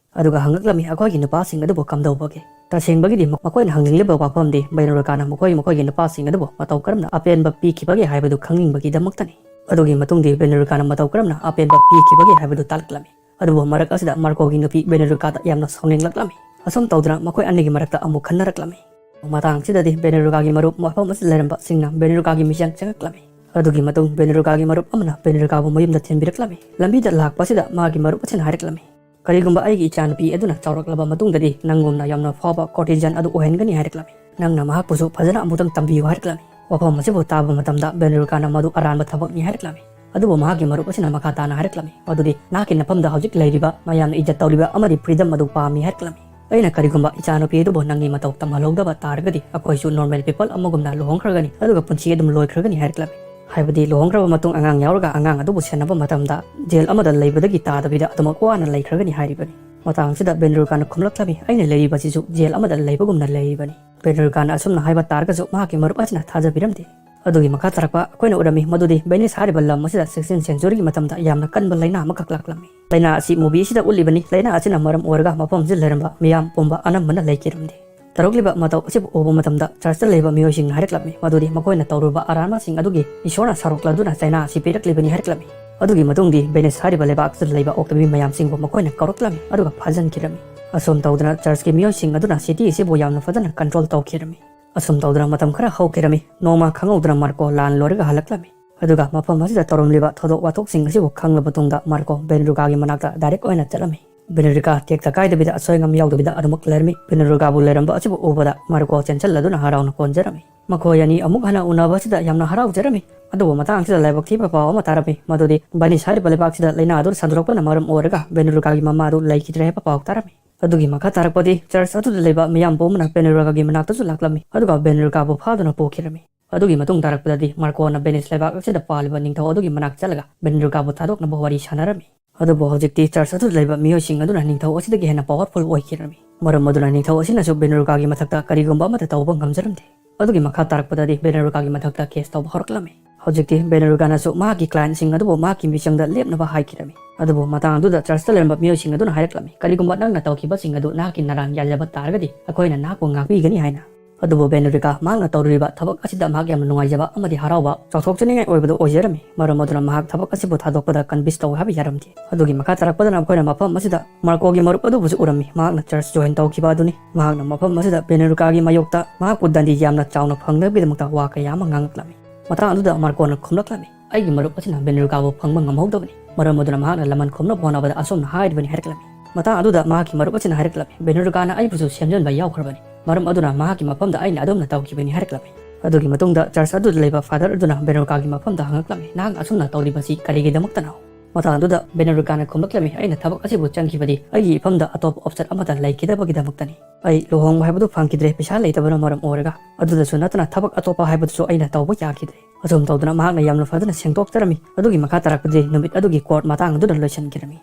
ꯑꯗꯨꯒ ꯍꯪꯉꯛꯂꯝꯃꯤ, "ꯑꯩꯈꯣꯏꯒꯤ ꯅꯨꯄꯥꯁꯤꯡ ꯑꯗꯨꯕꯨ ꯀꯝꯗꯧꯕꯒꯦ?" ꯇꯁꯦꯡꯕꯒꯤꯗꯤ ꯃꯈꯣꯏꯅ ꯍꯪꯅꯤꯡꯂꯤꯕ ꯋꯥꯐꯝꯗꯤ ꯕꯦꯅꯦꯔꯨꯀꯥꯅ ꯃꯈꯣꯏ ꯃꯈꯣꯏꯒꯤ ꯅꯨꯄꯥꯁꯤꯡ ꯑꯗꯨꯕꯨ ꯃꯇꯧ ꯀꯔꯝꯅ ꯑꯄꯦꯟꯕ ꯄꯤꯈꯤꯕꯒꯦ ꯍꯥꯏꯕꯗꯨ ꯈꯪꯅꯤꯡꯕꯒꯤꯗꯃꯛꯇꯅꯤ꯫ ꯑꯗꯨꯒꯤ ꯃꯇꯨꯡꯗꯤ ꯕꯦꯅꯦꯔꯨꯀꯥꯅ ꯃꯇꯧ ꯀꯔꯝꯅ ꯑꯄꯦꯟꯕ ꯄꯤꯈꯤꯕꯒꯦ ꯍꯥꯏꯕꯗꯨ ꯇꯥꯛꯂꯛꯂꯝꯃꯤ꯫ ꯑꯗꯨꯕꯨ ꯃꯔꯛ ꯑꯁꯤꯗ ꯃꯥꯔꯀꯣꯒꯤ ꯅꯨꯄꯤ ꯕꯦꯅꯦꯔꯨꯀꯥꯗ ꯌꯥꯝꯅ ꯁꯥꯎꯅꯤꯡꯂꯛꯂꯝꯃꯤ꯫ ꯑꯁꯨꯝ ꯇꯧꯗꯨꯅ ꯃꯈꯣꯏ ꯑꯅꯤꯒꯤ ꯃꯔꯛꯇ ꯑꯃꯨꯛ ꯈꯟꯅꯔꯛꯂꯝꯃꯤ꯫ ꯃꯇꯥꯡ ꯑꯁꯤꯗꯗꯤ ꯕꯦꯅꯦꯔꯨꯀꯥꯒꯤ ꯃꯔꯨꯞ ꯃꯐꯝ ꯑꯁꯤꯗ ꯂꯩꯔꯝꯕꯁꯤꯡꯅ ꯕꯦꯅꯦꯔꯨꯀꯥꯒꯤ ꯃꯤꯆꯪ ꯆꯪꯉꯛꯂꯝꯃꯤ꯫ ꯑꯗꯨꯒꯤ ꯃꯇꯨꯡ ꯕꯦꯅꯦꯔꯨꯀꯥꯒꯤ ꯃꯔꯨꯞ ꯑꯃꯅ ꯕꯦꯅꯦꯔꯨꯀꯥꯕꯨ ꯃꯌꯨꯝꯗ ꯊꯤꯟꯕꯤꯔꯛꯂꯝꯃꯤ꯫ ꯂꯝꯕꯤꯗ ꯂꯥꯛꯄꯁꯤꯗ ꯃꯥꯒꯤ ꯃꯔꯨꯞ ꯑꯁꯤꯅ ꯍꯥꯏꯔꯛꯂꯝꯃꯤ, "ꯀꯔꯤꯒꯨꯝꯕ ꯑꯩꯒꯤ ꯏꯆꯥꯅꯨꯄꯤ ꯑꯗꯨꯅ ꯆꯥꯎꯔꯛꯂꯕ ꯃꯇꯨꯡꯗꯗꯤ ꯅꯪꯒꯨꯝꯅ ꯌꯥꯝꯅ ꯐꯥꯎꯕ ꯀꯣꯔꯇꯤꯖꯟ ꯑꯗꯨ ꯑꯣꯏꯍꯟꯒꯅꯤ" ꯍꯥꯏꯔꯛꯂꯝꯃꯤ꯫ "ꯅꯪꯅ ꯃꯍꯥꯛꯄꯨꯁꯨ ꯐꯖꯅ ꯑꯃꯨꯛꯇꯪ ꯇꯝꯕꯤꯌꯨ" ꯍꯥꯏꯔꯛꯂꯝꯃꯤ꯫ ꯋꯥꯐꯝ ꯑꯁꯤꯕꯨ ꯇꯥꯕ ꯃꯇꯝꯗ ꯕꯦꯅꯦꯔꯨꯀꯥꯅ ꯃꯗꯨ ꯑꯔꯥꯟꯕ ꯊꯕꯛꯅꯤ ꯍꯥꯏꯔꯛꯂꯝꯃꯤ꯫ ꯑꯗꯨꯕꯨ ꯃꯍꯥꯛꯀꯤ ꯃꯔꯨꯞ ꯑꯁꯤꯅ ꯃꯈꯥ ꯇꯥꯅ ꯍꯥꯏꯔꯛꯂꯝꯃꯤ, "ꯃꯗꯨꯗꯤ ꯅꯍꯥꯛꯀꯤ ꯅꯐꯝꯗ ꯍꯧꯖꯤꯛ ꯂꯩꯔꯤꯕ ꯃꯌꯥꯝꯅ ꯏꯖꯠ ꯇꯧꯔꯤꯕ ꯑꯃꯗꯤ ꯐ꯭ꯔꯤꯗꯝ ꯑꯗꯨ ꯄꯥꯝꯃꯤ" ꯍꯥꯏꯔꯛꯂꯝꯃꯤ꯫ "ꯑꯩꯅ ꯀꯔꯤꯒꯨꯝꯕ ꯏꯆꯥꯅꯨꯄꯤ ꯑꯗꯨꯕꯨ ꯅꯪꯒꯤ ꯃꯇꯧ ꯇꯝꯍꯜꯍꯧꯗꯕ ꯇꯥꯔꯒꯗꯤ ꯑꯩꯈꯣꯏꯁꯨ ꯅꯣꯔꯃꯦꯜ ꯄꯤꯄꯜ ꯑꯃꯒꯨꯝꯅ ꯂꯨꯍꯣꯡꯈ꯭ꯔꯒꯅꯤ, ꯑꯗꯨꯒ ꯄꯨꯟꯁꯤ ꯑꯗꯨꯝ ꯂꯣꯏꯈ꯭ꯔꯒꯅꯤ" ꯍꯥꯏꯔꯛꯂꯝꯃꯤ꯫ ꯍꯥꯏꯕꯗꯤ ꯂꯨꯍꯣꯡꯈ꯭ꯔꯕ ꯃꯇꯨꯡ ꯑꯉꯥꯡ ꯌꯥꯎꯔꯒ ꯑꯉꯥꯡ ꯑꯗꯨꯕꯨ ꯁꯦꯟꯅꯕ ꯃꯇꯝꯗ ꯖꯦꯜ ꯑꯃꯗ ꯂꯩꯕꯗꯒꯤ ꯇꯥꯗꯕꯤꯗ ꯑꯗꯨꯃꯛ ꯋꯥꯅ ꯂꯩꯈ꯭ꯔꯒꯅꯤ ꯍꯥꯏꯔꯤꯕꯅꯤ꯫ ꯃꯇꯥꯡ ꯑꯁꯤꯗ ꯕꯦꯅꯦꯔꯨꯀꯥꯅ ꯈꯨꯝꯂꯛꯂꯝꯃꯤ, "ꯑꯩꯅ ꯂꯩꯔꯤꯕꯁꯤꯁꯨ ꯖꯦꯜ ꯑꯃꯗ ꯂꯩꯕꯒꯨꯝꯅ ꯂꯩꯔꯤꯕꯅꯤ"꯫ ꯕꯦꯅꯦꯔꯨꯀꯥꯅ ꯑꯁꯨꯝꯅ ꯍꯥꯏꯕ ꯇꯥꯔꯒꯁꯨ ꯃꯍꯥꯛꯀꯤ ꯃꯔꯨꯞ ꯑꯁꯤꯅ ꯊꯥꯖꯕꯤꯔꯝꯗꯦ꯫ ꯑꯗꯨꯒꯤ ꯃꯈꯥ ꯇꯥꯔꯛꯄ ꯑꯩꯈꯣꯏꯅ ꯎꯔꯝꯃꯤ ꯃꯗꯨꯗꯤ ꯚꯦꯅꯤꯁ ꯍꯥꯏꯔꯤꯕ ꯂꯝ ꯑꯁꯤꯗ sixteenth centuryꯒꯤ ꯃꯇꯝꯗ ꯌꯥꯝꯅ ꯀꯟꯕ ꯂꯥꯏꯅꯥ ꯑꯃꯈꯛ ꯂꯥꯛꯂꯝꯃꯤ꯫ ꯂꯥꯏꯅꯥ ꯑꯁꯤ movie ꯑꯁꯤꯗ ꯎꯠꯂꯤꯕꯅꯤ꯫ ꯂꯥꯏꯅꯥ ꯑꯁꯤꯅ ꯃꯔꯝ ꯑꯣꯏꯔꯒ ꯃꯐꯝ ꯑꯁꯤꯗ ꯂꯩꯔꯝꯕ ꯃꯤꯌꯥꯝ ꯄꯨꯝꯕ ꯑꯅꯝꯕꯅ ꯂꯩꯈꯤꯔꯝꯗꯦ꯫ ꯇꯧꯔꯛꯂꯤꯕ ꯃꯇꯧ ꯑꯁꯤꯕꯨ ꯎꯕ ꯃꯇꯝꯗ churchꯇ ꯂꯩꯕ ꯃꯤꯑꯣꯏꯁꯤꯡꯅ ꯍꯥꯏꯔꯛꯂꯝꯃꯤ ꯃꯗꯨꯗꯤ ꯃꯈꯣꯏꯅ ꯇꯧꯔꯨꯕ ꯑꯔꯥꯟꯕꯁꯤꯡ ꯑꯗꯨꯒꯤ ꯏꯁꯣꯔꯅ ꯁꯥꯎꯔꯛꯂꯗꯨꯅ ꯆꯩꯅꯥ ꯑꯁꯤ ꯄꯤꯔꯛꯂꯤꯕꯅꯤ ꯍꯥꯏꯔꯛꯂꯝꯃꯤ꯫ ꯑꯗꯨꯒꯤ ꯃꯇꯨꯡꯗꯤ ꯚꯦꯅꯤꯁ ꯍꯥꯏꯔꯤꯕ ꯂꯩꯕꯥꯛ ꯑꯁꯤꯗ ꯂꯩꯕ ꯑꯣꯛꯇꯕꯤ ꯃꯌꯥꯝꯁꯤꯡꯕꯨ ꯃꯈꯣꯏꯅ ꯀꯧꯔꯛꯂꯝꯃꯤ ꯑꯗꯨꯒ ꯐꯥꯖꯤꯟꯈꯤꯔꯝꯃꯤ꯫ ꯑꯁꯨꯝ ꯇꯧꯗꯅ churchꯀꯤ ꯃꯤꯑꯣꯏꯁꯤꯡ ꯑꯗꯨꯅ city ꯑꯁꯤꯕꯨ ꯌꯥꯝꯅ ꯐꯖꯅ control ꯇꯧꯈꯤꯔꯝꯃꯤ꯫ ꯑꯁꯨꯝ ꯇꯧꯗꯨꯅ ꯃꯇꯝ ꯈꯔ ꯍꯧꯈꯤꯔꯝꯃꯤ꯫ ꯅꯣꯡꯃ ꯈꯪꯍꯧꯗꯅ ꯃꯥꯔꯀꯣ ꯂꯥꯟ ꯂꯣꯏꯔꯒ ꯍꯜꯂꯛꯂꯝꯃꯤ꯫ ꯑꯗꯨꯒ ꯃꯐꯝ ꯑꯁꯤꯗ ꯇꯧꯔꯝꯂꯤꯕ ꯊꯧꯗꯣꯛ ꯋꯥꯊꯣꯛꯁꯤꯡ ꯑꯁꯤꯕꯨ ꯈꯪꯂꯕ ꯇꯨꯡꯗ ꯃꯥꯔꯀꯣ ꯕꯦꯅꯦꯔꯨꯀꯥꯒꯤ ꯃꯅꯥꯛꯇ ꯗꯥꯏꯔꯦꯛ ꯑꯣꯏꯅ ꯆꯠꯂꯝꯃꯤ꯫ ꯕꯦꯅꯦꯔꯨꯀꯥ ꯇꯦꯛꯇ ꯀꯥꯏꯗꯕꯤꯗ ꯑꯁꯣꯏ ꯑꯉꯥꯝ ꯌꯥꯎꯗꯕꯤꯗ ꯑꯗꯨꯃꯛ ꯂꯩꯔꯝꯃꯤ꯫ ꯕꯦꯅꯦꯔꯨꯀꯥꯕꯨ ꯂꯩꯔꯝꯕ ꯑꯁꯤꯕꯨ ꯎꯕꯗ ꯃꯥꯔꯀꯣ ꯆꯦꯟꯁꯤꯜꯂꯗꯨꯅ ꯍꯔꯥꯎꯅ ꯀꯣꯟꯖꯔꯝꯃꯤ꯫ ꯃꯈꯣꯏ ꯑꯅꯤ ꯑꯃꯨꯛ ꯍꯟꯅ ꯎꯅꯕ ꯑꯁꯤꯗ ꯌꯥꯝꯅ ꯍꯔꯥꯎꯖꯔꯝꯃꯤ꯫ ꯑꯗꯨꯕꯨ ꯃꯇꯥꯡ ꯑꯁꯤꯗ ꯂꯥꯏꯕꯛ ꯊꯤꯕ ꯄꯥꯎ ꯑꯃ ꯇꯥꯔꯝꯃꯤ, ꯃꯗꯨꯗꯤ ꯕꯅꯤꯁ ꯍꯥꯏꯔꯤꯕ ꯂꯩꯕꯥꯛꯁꯤꯗ ꯂꯥꯏꯅꯥ ꯑꯗꯨ ꯁꯟꯗꯣꯔꯛꯄꯅ ꯃꯔꯝ ꯑꯣꯏꯔꯒ ꯕꯦꯅꯦꯔꯨꯀꯥꯒꯤ ꯃꯃꯥ ꯑꯗꯨ ꯂꯩꯈꯤꯗ꯭ꯔꯦ ꯍꯥꯏꯕ ꯄꯥꯎ ꯇꯥꯔꯝꯃꯤ꯫ ꯑꯗꯨꯒꯤ ꯃꯈꯥ ꯇꯥꯔꯛꯄꯗꯤ ꯆꯔꯆ ꯑꯗꯨꯗ ꯂꯩꯕ ꯃꯤꯌꯥꯝ ꯄꯨꯝꯕꯅ ꯕꯦꯅꯦꯔꯨꯀꯥꯒꯤ ꯃꯅꯥꯛꯇꯁꯨ ꯂꯥꯛꯂꯝꯃꯤ, ꯑꯗꯨꯒ ꯕꯦꯅꯦꯔꯨꯀꯥꯕꯨ ꯐꯥꯗꯨꯅ ꯄꯨꯈꯤꯔꯝꯃꯤ꯫ ꯑꯗꯨꯒꯤ ꯃꯇꯨꯡ ꯇꯥꯔꯛꯄꯗꯗꯤ ꯃꯥꯔꯀꯣꯅ ꯕꯦꯅꯤꯁ ꯂꯩꯕꯥꯛ ꯑꯁꯤꯗ ꯄꯥꯜꯂꯤꯕ ꯅꯤꯡꯊꯧ ꯑꯗꯨꯒꯤ ꯃꯅꯥꯛ ꯆꯠꯂꯒ ꯕꯦꯅꯦꯔꯨꯀꯥꯕꯨ ꯊꯥꯗꯣꯛꯅꯕ ꯋꯥꯔꯤ ꯁꯥꯟꯅꯔꯝꯃꯤ꯫ ꯑꯗꯨꯕꯨ ꯍꯧꯖꯤꯛꯇꯤ ꯆꯔꯆ ꯑꯗꯨꯗ ꯂꯩꯕ ꯃꯤꯑꯣꯏꯁꯤꯡ ꯑꯗꯨꯅ ꯅꯤꯡꯊꯧ ꯑꯁꯤꯗꯒꯤ ꯍꯦꯟꯅ powerful ꯑꯣꯏꯈꯤꯔꯝꯃꯤ꯫ ꯃꯔꯝ ꯑꯗꯨꯅ ꯅꯤꯡꯊꯧ ꯑꯁꯤꯅꯁꯨ ꯕꯦꯅꯦꯔꯨꯀꯥꯒꯤ ꯃꯊꯛꯇ ꯀꯔꯤꯒꯨꯝꯕ ꯑꯃꯠꯇ ꯇꯧꯕ ꯉꯝꯖꯔꯝꯗꯦ꯫ ꯑꯗꯨꯒꯤ ꯃꯈꯥ ꯇꯥꯔꯛꯄꯗꯗꯤ ꯕꯦꯅꯦꯔꯨꯀꯥꯒꯤ ꯃꯊꯛꯇ case ꯇꯧꯕ ꯍꯧꯔꯛꯂꯝꯃꯤ꯫ ꯍꯧꯖꯤꯛꯇꯤ ꯕꯦꯅꯦꯔꯨꯀꯥꯅꯁꯨ ꯃꯍꯥꯛꯀꯤ clientꯁꯤꯡ ꯑꯗꯨꯕꯨ ꯃꯍꯥꯛꯀꯤ ꯃꯤꯆꯪꯗ ꯂꯦꯞꯅꯕ ꯍꯥꯏꯈꯤꯔꯝꯃꯤ꯫ ꯑꯗꯨꯕꯨ ꯃꯇꯥꯡ ꯑꯗꯨꯗ ꯆꯔꯆꯇ ꯂꯩꯔꯝꯕ ꯃꯤꯑꯣꯏꯁꯤꯡ ꯑꯗꯨꯅ ꯍꯥꯏꯔꯛꯂꯝꯃꯤ, "ꯀꯔꯤꯒꯨꯝꯕ ꯅꯪꯅ ꯇꯧꯈꯤꯕꯁꯤꯡ ꯑꯗꯨ ꯅꯍꯥꯛꯀꯤ ꯅꯔꯥꯟ ꯌꯥꯖꯕ ꯇꯥꯔꯒꯗꯤ ꯑꯩꯈꯣꯏꯅ ꯅꯍꯥꯛꯄꯨ ꯉꯥꯛꯄꯤꯒꯅꯤ" ꯍꯥꯏꯅ꯫ ꯑꯗꯨꯕꯨ ꯕꯦꯅꯦꯔꯨꯀꯥ ꯃꯍꯥꯛꯅ ꯇꯧꯔꯨꯔꯤꯕ ꯊꯕꯛ ꯑꯁꯤꯗ ꯃꯍꯥꯛ ꯌꯥꯝꯅ ꯅꯨꯡꯉꯥꯏꯖꯕ ꯑꯃꯗꯤ ꯍꯔꯥꯎꯕ, ꯆꯥꯎꯊꯣꯛꯆꯅꯤꯡꯉꯥꯏ ꯑꯣꯏꯕꯗꯨ ꯑꯣꯏꯖꯔꯝꯃꯤ꯫ ꯃꯔꯝ ꯑꯗꯨꯅ ꯃꯍꯥꯛ ꯊꯕꯛ ꯑꯁꯤꯕꯨ ꯊꯥꯗꯣꯛꯄꯗ convince ꯇꯧ ꯍꯥꯏꯕ ꯌꯥꯔꯝꯗꯦ꯫ ꯑꯗꯨꯒꯤ ꯃꯈꯥ ꯇꯥꯔꯛꯄꯗꯅ ꯑꯩꯈꯣꯏꯅ ꯃꯐꯝ ꯑꯁꯤꯗ ꯃꯥꯔꯀꯣꯒꯤ ꯃꯔꯨꯞ ꯑꯗꯨꯕꯨꯁꯨ ꯎꯔꯝꯃꯤ꯫ ꯃꯍꯥꯛꯅ ꯆꯔꯆ join ꯇꯧꯈꯤꯕ ꯑꯗꯨꯅꯤ꯫ ꯃꯍꯥꯛꯅ ꯃꯐꯝ ꯑꯁꯤꯗ ꯕꯦꯅꯦꯔꯨꯀꯥꯒꯤ ꯃꯥꯌꯣꯛꯇ ꯃꯍꯥꯛꯄꯨ ꯗꯟꯗꯤ ꯌꯥꯝꯅ ꯆꯥꯎꯅ ꯐꯪꯅꯕꯒꯤꯗꯃꯛꯇ ꯋꯥ ꯀꯌꯥ ꯑꯃ ꯉꯥꯡꯂꯛꯂꯝꯃꯤ꯫ ꯃꯇꯥꯡ ꯑꯗꯨꯗ ꯃꯥꯔꯀꯣꯅ ꯈꯨꯝꯂꯛꯂꯝꯃꯤ, "ꯑꯩꯒꯤ ꯃꯔꯨꯞ ꯑꯁꯤꯅ ꯕꯦꯅꯦꯔꯨꯀꯥꯕꯨ ꯐꯪꯕ ꯉꯝꯍꯧꯗꯕꯅꯤ꯫ ꯃꯔꯝ ꯑꯗꯨꯅ ꯃꯍꯥꯛꯅ ꯂꯃꯟ ꯈꯨꯝꯅꯕ ꯍꯣꯠꯅꯕꯗ ꯑꯁꯨꯝꯅ ꯍꯥꯏꯔꯤꯕꯅꯤ" ꯍꯥꯏꯔꯛꯂꯝꯃꯤ꯫ ꯃꯇꯥꯡ ꯑꯗꯨꯗ ꯃꯍꯥꯛꯀꯤ ꯃꯔꯨꯞ ꯑꯁꯤꯅ ꯍꯥꯏꯔꯛꯂꯝꯃꯤ, "ꯕꯦꯅꯦꯔꯨꯀꯥꯅ ꯑꯩꯕꯨꯁꯨ ꯁꯦꯝꯖꯤꯟꯕ ꯌꯥꯎꯈ꯭ꯔꯕꯅꯤ꯫ ꯃꯔꯝ ꯑꯗꯨꯅ ꯃꯍꯥꯛꯀꯤ ꯃꯐꯝꯗ ꯑꯩꯅ ꯑꯗꯨꯝꯅ ꯇꯧꯈꯤꯕꯅꯤ" ꯍꯥꯏꯔꯛꯂꯝꯃꯤ꯫ ꯑꯗꯨꯒꯤ ꯃꯇꯨꯡꯗ ꯆꯔꯆ ꯑꯗꯨꯗ ꯂꯩꯕ father ꯑꯗꯨꯅ ꯕꯦꯅꯦꯔꯨꯀꯥꯒꯤ ꯃꯐꯝꯗ ꯍꯪꯂꯛꯂꯝꯃꯤ, "ꯅꯍꯥꯛꯅ ꯑꯁꯨꯝꯅ ꯇꯧꯔꯤꯕꯁꯤ ꯀꯔꯤꯒꯤꯗꯃꯛꯇꯅꯣ?" ꯃꯇꯥꯡ ꯑꯗꯨꯗ ꯕꯦꯅꯦꯔꯨꯀꯥꯅ ꯈꯨꯝꯂꯛꯂꯝꯃꯤ, "ꯑꯩꯅ ꯊꯕꯛ ꯑꯁꯤꯕꯨ ꯆꯪꯈꯤꯕꯗꯤ ꯑꯩꯒꯤ ꯏꯐꯝꯗ ꯑꯇꯣꯞꯄ option ꯑꯃꯠꯇ ꯂꯩꯈꯤꯗꯕꯒꯤꯗꯃꯛꯇꯅꯤ꯫ ꯑꯩ ꯂꯨꯍꯣꯡꯕ ꯍꯥꯏꯕꯗꯨ ꯐꯪꯈꯤꯗ꯭ꯔꯦ, ꯄꯩꯁꯥ ꯂꯩꯇꯕꯅ ꯃꯔꯝ ꯑꯣꯏꯔꯒ꯫ ꯑꯗꯨꯗꯁꯨ ꯅꯠꯇꯅ ꯊꯕꯛ ꯑꯇꯣꯞꯄ ꯍꯥꯏꯕꯗꯨꯁꯨ ꯑꯩꯅ ꯇꯧꯕ ꯌꯥꯈꯤꯗ꯭ꯔꯦ"꯫ ꯑꯁꯨꯝ ꯇꯧꯗꯨꯅ ꯃꯍꯥꯛꯅ ꯌꯥꯝꯅ ꯐꯖꯅ ꯁꯦꯡꯗꯣꯛꯆꯔꯝꯃꯤ꯫ ꯑꯗꯨꯒꯤ ꯃꯈꯥ ꯇꯥꯔꯛꯄꯗꯤ ꯅꯨꯃꯤꯠ ꯑꯗꯨꯒꯤ court ꯃꯇꯥꯡ ꯑꯗꯨꯗ ꯂꯣꯏꯁꯤꯟꯈꯤꯔꯝꯃꯤ꯫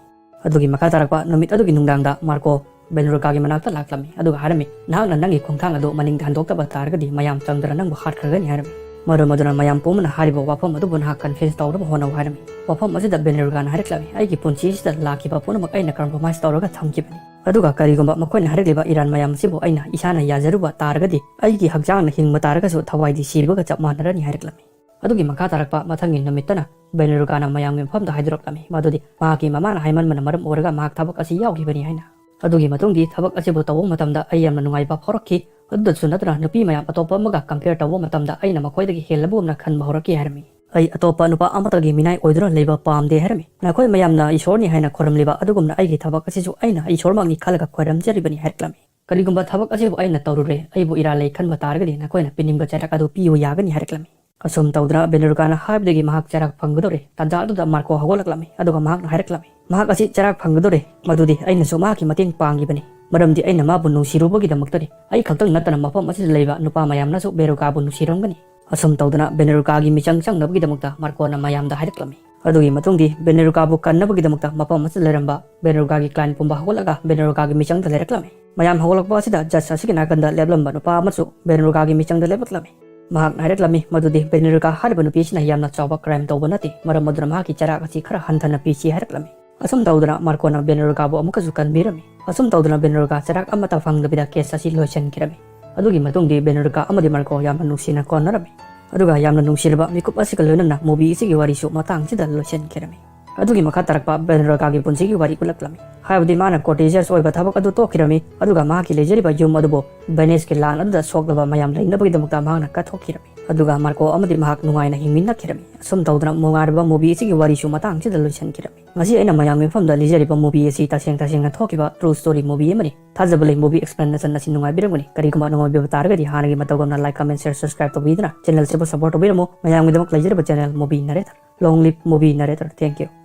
ꯑꯗꯨꯒꯤ ꯃꯈꯥ ꯇꯥꯔꯛꯄ ꯅꯨꯃꯤꯠ ꯑꯗꯨꯒꯤ ꯅꯨꯡꯗꯥꯡꯗ ꯃꯥꯔꯀꯣ ꯕꯦꯅꯦꯔꯨꯀꯥꯒꯤ ꯃꯅꯥꯛꯇ ꯂꯥꯛꯂꯝꯃꯤ, ꯑꯗꯨꯒ ꯍꯥꯏꯔꯝꯃꯤ, "ꯅꯍꯥꯛꯅ ꯅꯪꯒꯤ ꯈꯣꯡꯊꯥꯡ ꯑꯗꯨ ꯃꯅꯤꯡꯗ ꯍꯟꯗꯣꯛꯇꯕ ꯇꯥꯔꯒꯗꯤ ꯃꯌꯥꯝ ꯆꯪꯗꯅ ꯅꯪꯕꯨ ꯍꯥꯠꯈ꯭ꯔꯒꯅꯤ" ꯍꯥꯏꯔꯝꯃꯤ꯫ ꯃꯔꯝ ꯑꯗꯨꯅ ꯃꯌꯥꯝ ꯄꯨꯝꯕꯅ ꯍꯥꯏꯔꯤꯕ ꯋꯥꯐꯝ ꯑꯗꯨꯕꯨ ꯅꯍꯥꯛ convince ꯇꯧꯅꯕ ꯍꯣꯠꯅꯧ ꯍꯥꯏꯔꯝꯃꯤ꯫ ꯋꯥꯐꯝ ꯑꯁꯤꯗ ꯕꯦꯅꯦꯔꯨꯀꯥꯅ ꯍꯥꯏꯔꯛꯂꯝꯃꯤ, "ꯑꯩꯒꯤ ꯄꯨꯟꯁꯤ ꯑꯁꯤꯗ ꯂꯥꯛꯈꯤꯕ ꯄꯨꯝꯅꯃꯛ ꯑꯩꯅ compromise ꯇꯧꯔꯒ ꯊꯝꯈꯤꯕꯅꯤ꯫ ꯑꯗꯨꯒ ꯀꯔꯤꯒꯨꯝꯕ ꯃꯈꯣꯏꯅ ꯍꯥꯏꯔꯛꯂꯤꯕ ꯏꯔꯥꯟ ꯃꯌꯥꯝ ꯑꯁꯤꯕꯨ ꯑꯩꯅ ꯏꯁꯥꯅ ꯌꯥꯖꯔꯨꯕ ꯇꯥꯔꯒꯗꯤ ꯑꯩꯒꯤ ꯍꯛꯆꯥꯡꯅ ꯍꯤꯡꯕ ꯇꯥꯔꯒꯁꯨ ꯊꯋꯥꯏꯗꯤ ꯁꯤꯕꯒ ꯆꯞ ꯃꯥꯟꯅꯔꯅꯤ" ꯍꯥꯏꯔꯛꯂꯝꯃꯤ꯫ ꯑꯗꯨꯒꯤ ꯃꯈꯥ ꯇꯥꯔꯛꯄ ꯃꯊꯪꯒꯤ ꯅꯨꯃꯤꯠꯇꯅ ꯕꯦꯅꯦꯔꯨꯀꯥꯅ ꯃꯌꯥꯝꯒꯤ ꯃꯐꯝꯗ ꯍꯥꯏꯗꯣꯔꯛꯂꯝꯃꯤ, ꯃꯗꯨꯗꯤ ꯃꯍꯥꯛꯀꯤ ꯃꯃꯥꯅ ꯍꯥꯏꯃꯟꯕꯅ ꯃꯔꯝ ꯑꯣꯏꯔꯒ ꯃꯍꯥꯛ ꯊꯕꯛ ꯑꯁꯤ ꯌꯥꯎꯈꯤꯕꯅꯤ ꯍꯥꯏꯅ꯫ ꯑꯗꯨꯒꯤ ꯃꯇꯨꯡꯗꯤ ꯊꯕꯛ ꯑꯁꯤꯕꯨ ꯇꯧꯕ ꯃꯇꯝꯗ ꯑꯩ ꯌꯥꯝꯅ ꯅꯨꯡꯉꯥꯏꯕ ꯐꯥꯎꯔꯛꯈꯤ꯫ ꯑꯗꯨꯗꯁꯨ ꯅꯠꯇꯅ ꯅꯨꯄꯤ ꯃꯌꯥꯝ ꯑꯇꯣꯞꯄ ꯑꯃꯒ compare ꯇꯧꯕ ꯃꯇꯝꯗ ꯑꯩꯅ ꯃꯈꯣꯏꯗꯒꯤ ꯍꯦꯜꯂꯕꯒꯨꯝꯅ ꯈꯟꯕ ꯍꯧꯔꯛꯈꯤ ꯍꯥꯏꯔꯝꯃꯤ꯫ ꯑꯩ ꯑꯇꯣꯞꯄ ꯅꯨꯄꯥ ꯑꯃꯠꯇꯒꯤ ꯃꯤꯅꯥꯏ ꯑꯣꯏꯗꯨꯅ ꯂꯩꯕ ꯄꯥꯝꯗꯦ ꯍꯥꯏꯔꯝꯃꯤ꯫ ꯅꯈꯣꯏ ꯃꯌꯥꯝꯅ ꯏꯁꯣꯔꯅꯤ ꯍꯥꯏꯅ ꯈꯣꯏꯔꯝꯂꯤꯕ ꯑꯗꯨꯒꯨꯝꯅ ꯑꯩꯒꯤ ꯊꯕꯛ ꯑꯁꯤꯁꯨ ꯑꯩꯅ ꯏꯁꯣꯔꯃꯛꯅꯤ ꯈꯜꯂꯒ ꯈꯣꯏꯔꯝꯖꯔꯤꯕꯅꯤ ꯍꯥꯏꯔꯛꯂꯝꯃꯤ꯫ ꯀꯔꯤꯒꯨꯝꯕ ꯊꯕꯛ ꯑꯁꯤꯕꯨ ꯑꯩꯅ ꯇꯧꯔꯨꯔꯦ, ꯑꯩꯕꯨ ꯏꯔꯥꯜ ꯂꯩ ꯈꯟꯕ ꯇꯥꯔꯒꯗꯤ ꯅꯈꯣꯏꯅ ꯄꯤꯅꯤꯡꯕ ꯆꯩꯔꯥꯛ ꯑꯗꯨ ꯄꯤꯌꯨ ꯌꯥꯒꯅꯤ ꯍꯥꯏꯔꯛꯂꯝꯃꯤ꯫ ꯑꯁꯨꯝ ꯇꯧꯗꯅ ꯕꯦꯅꯨꯔꯀꯥꯅ ꯍꯥꯏꯕꯗꯒꯤ ꯃꯍꯥꯛ ꯆꯩꯔꯥꯛ ꯐꯪꯒꯗꯧꯔꯦ꯫ ꯇꯥꯟꯖꯥ ꯑꯗꯨꯗ ꯃꯥꯔꯀꯣ ꯍꯧꯒꯠꯂꯛꯂꯝꯃꯤ, ꯑꯗꯨꯒ ꯃꯍꯥꯛꯅ ꯍꯥꯏꯔꯛꯂꯝꯃꯤ, ꯃꯍꯥꯛ ꯑꯁꯤ ꯆꯩꯔꯥꯛ ꯐꯪꯒꯗꯧꯔꯦ, ꯃꯗꯨꯗꯤ ꯑꯩꯅꯁꯨ ꯃꯍꯥꯛꯀꯤ ꯃꯇꯦꯡ ꯄꯥꯡꯈꯤꯕꯅꯤ, ꯃꯔꯝꯗꯤ ꯑꯩꯅ ꯃꯥꯕꯨ ꯅꯨꯡꯁꯤꯔꯨꯕꯒꯤꯗꯃꯛꯇꯅꯤ꯫ ꯑꯩ ꯈꯛꯇꯪ ꯅꯠꯇꯅ ꯃꯐꯝ ꯑꯁꯤꯗ ꯂꯩꯕ ꯅꯨꯄꯥ ꯃꯌꯥꯝꯅꯁꯨ ꯕꯦꯅꯨꯔꯀꯥꯕꯨ ꯅꯨꯡꯁꯤꯔꯝꯒꯅꯤ꯫ ꯑꯁꯨꯝ ꯇꯧꯗꯅ ꯕꯦꯅꯨꯔꯀꯥꯒꯤ ꯃꯤꯆꯪ ꯆꯪꯅꯕꯒꯤꯗꯃꯛꯇ ꯃꯥꯔꯀꯣꯅ ꯃꯌꯥꯝꯗ ꯍꯥꯏꯔꯛꯂꯝꯃꯤ꯫ ꯑꯗꯨꯒꯤ ꯃꯇꯨꯡꯗꯤ ꯕꯦꯅꯨꯔꯀꯥꯕꯨ ꯀꯟꯅꯕꯒꯤꯗꯃꯛꯇ ꯃꯐꯝ ꯑꯁꯤꯗ ꯂꯩꯔꯝꯕ ꯕꯦꯅꯨꯔꯀꯥꯒꯤ ꯀ꯭ꯂꯥꯏꯟ ꯄꯨꯝꯕ ꯍꯧꯒꯠꯂꯒ ꯕꯦꯅꯨꯔꯀꯥꯒꯤ ꯃꯤꯆꯪꯗ ꯂꯩꯔꯛꯂꯝꯃꯤ꯫ ꯃꯌꯥꯝ ꯍꯧꯒꯠꯂꯛꯄ ꯑꯁꯤꯗ ꯖꯁ ꯑꯁꯤꯒꯤ ꯅꯥꯀꯟꯗ ꯂꯦꯞꯂꯝꯕ ꯅꯨꯄꯥ ꯑꯃꯁꯨ ꯕꯦꯅꯨꯔꯀꯥꯒꯤ ꯃꯤꯆꯪꯗ ꯂꯦꯞꯂꯛꯂꯝꯃꯤ꯫ ꯃꯍꯥꯛꯅ ꯍꯥꯏꯔꯛꯂꯝꯃꯤ ꯃꯗꯨꯗꯤ ꯕꯦꯅꯨꯔꯀꯥ ꯍꯥꯏꯔꯤꯕ ꯅꯨꯄꯤꯁꯤꯅ ꯌꯥꯝꯅ ꯆꯥꯎꯕ ꯀ꯭ꯔꯥꯏꯝ ꯇꯧꯕ ꯅꯠꯇꯦ, ꯃꯔꯝ ꯑꯗꯨꯅ ꯃꯍꯥꯛꯀꯤ ꯆꯩꯔꯥꯛ ꯑꯁꯤ ꯈꯔ ꯍꯟꯊꯅ ꯄꯤꯁꯤ ꯍꯥꯏꯔꯛꯂꯝꯃꯤ꯫ ꯑꯁꯨꯝ ꯇꯧꯗꯅ ꯃꯥꯔꯀꯣꯅ ꯕꯦꯅꯨꯔꯀꯥꯕꯨ ꯑꯃꯨꯛꯀꯁꯨ ꯀꯟꯕꯤꯔꯝꯃꯤ꯫ ꯑꯁꯨꯝ ꯇꯧꯗꯅ ꯕꯦꯅꯨꯔꯀꯥ ꯆꯩꯔꯥꯛ ꯑꯃꯠꯇ ꯐꯪꯗꯕꯤꯗ ꯀꯦꯁ ꯑꯁꯤ ꯂꯣꯏꯁꯤꯟꯈꯤꯔꯝꯃꯤ꯫ ꯑꯗꯨꯒꯤ ꯃꯇꯨꯡꯗꯤ ꯕꯦꯅꯨꯔꯀꯥ ꯑꯃꯗꯤ ꯃꯥꯔꯀꯣ ꯌꯥꯝꯅ ꯅꯨꯡꯁꯤꯅ ꯀꯣꯟꯅꯔꯝꯃꯤ꯫ ꯑꯗꯨꯒ ꯌꯥꯝꯅ ꯅꯨꯡꯁꯤꯔꯕ ꯃꯤꯀꯨꯞ ꯑꯁꯤꯒ ꯂꯣꯏꯅꯅ ꯃꯨꯚꯤ ꯑꯁꯤꯒꯤ ꯋꯥꯔꯤꯁꯨ ꯃꯇꯥꯡꯁꯤꯗ ꯂꯣꯏꯁꯤꯟꯈꯤꯔꯝꯃꯤ꯫ ꯑꯗꯨꯒꯤ ꯃꯈꯥ ꯇꯥꯔꯛꯄ ꯕꯦꯅꯨꯔꯀꯥꯒꯤ ꯄꯨꯟꯁꯤꯒꯤ ꯋꯥꯔꯤ ꯎꯠꯂꯛꯂꯝꯃꯤ꯫ ꯍꯥꯏꯕꯗꯤ ꯃꯥꯅ ꯀꯣꯔꯇꯦꯖꯔꯁ ꯑꯣꯏꯕ ꯊꯕꯛ ꯑꯗꯨ ꯇꯣꯛꯈꯤꯔꯝꯃꯤ, ꯑꯗꯨꯒ ꯃꯍꯥꯛꯀꯤ ꯂꯩꯖꯔꯤꯕ ꯌꯨꯝ ꯑꯗꯨꯕꯨ ꯚꯦꯅꯤꯁꯀꯤ ꯂꯥꯟ ꯑꯗꯨꯗ ꯁꯣꯛꯂꯕ ꯃꯌꯥꯝ ꯂꯩꯅꯕꯒꯤꯗꯃꯛꯇ ꯃꯍꯥꯛꯅ ꯀꯠꯊꯣꯛꯈꯤꯔꯝꯃꯤ꯫ ꯑꯗꯨꯒ ꯃꯥꯔꯀꯣ ꯑꯃꯗꯤ ꯃꯍꯥꯛ ꯅꯨꯡꯉꯥꯏꯅ ꯍꯤꯡꯃꯤꯟꯅꯈꯤꯔꯝꯃꯤ꯫ ꯑꯁꯨꯝ ꯇꯧꯗꯅ ꯅꯨꯡꯉꯥꯏꯔꯕ ꯃꯨꯚꯤ ꯑꯁꯤꯒꯤ ꯋꯥꯔꯤꯁꯨ ꯃꯇꯥꯡꯁꯤꯗ ꯂꯣꯏꯁꯤꯟꯈꯤꯔꯝꯃꯤ꯫ ꯉꯁꯤ ꯑꯩꯅ ꯃꯌꯥꯝꯒꯤ ꯃꯐꯝꯗ ꯂꯤꯖꯔꯤꯕ ꯃꯨꯚꯤ ꯑꯁꯤ ꯇꯁꯦꯡ ꯇꯁꯦꯡꯅ ꯊꯣꯛꯈꯤꯕ ꯇ꯭ꯔꯨ ꯁ꯭ꯇꯣꯔꯤ ꯃꯨꯚꯤ ꯑꯃꯅꯤ꯫ ꯊꯥꯖꯕ ꯂꯩ ꯃꯨꯚꯤ ꯑꯦꯛꯁꯄ꯭ꯂꯦꯅꯦꯁꯟ ꯑꯁꯤ ꯅꯨꯡꯉꯥꯏꯕꯤꯔꯝꯒꯅꯤ꯫ ꯀꯔꯤꯒꯨꯝꯕ ꯅꯨꯡꯉꯥꯏꯕꯤꯕ ꯇꯥꯔꯒꯗꯤ ꯍꯥꯟꯅꯒꯤ ꯃꯇꯧꯒꯨꯝꯅ ꯂꯥꯏꯛ, ꯀꯃꯦꯟ, ꯁꯦꯌꯔ, ꯁꯕꯁꯀ꯭ꯔꯥꯏꯕ ꯇꯧꯕꯤꯗꯨꯅ ꯆꯦꯅꯦꯜꯁꯤꯕꯨ ꯁꯄꯣꯔꯠ ꯇꯧꯕꯤꯔꯝꯃꯨ꯫ ꯃꯌꯥꯝꯒꯤꯗꯃꯛ ꯂꯩꯖꯔꯤꯕ channel movie narrator. Long live movie narrator. Thank you.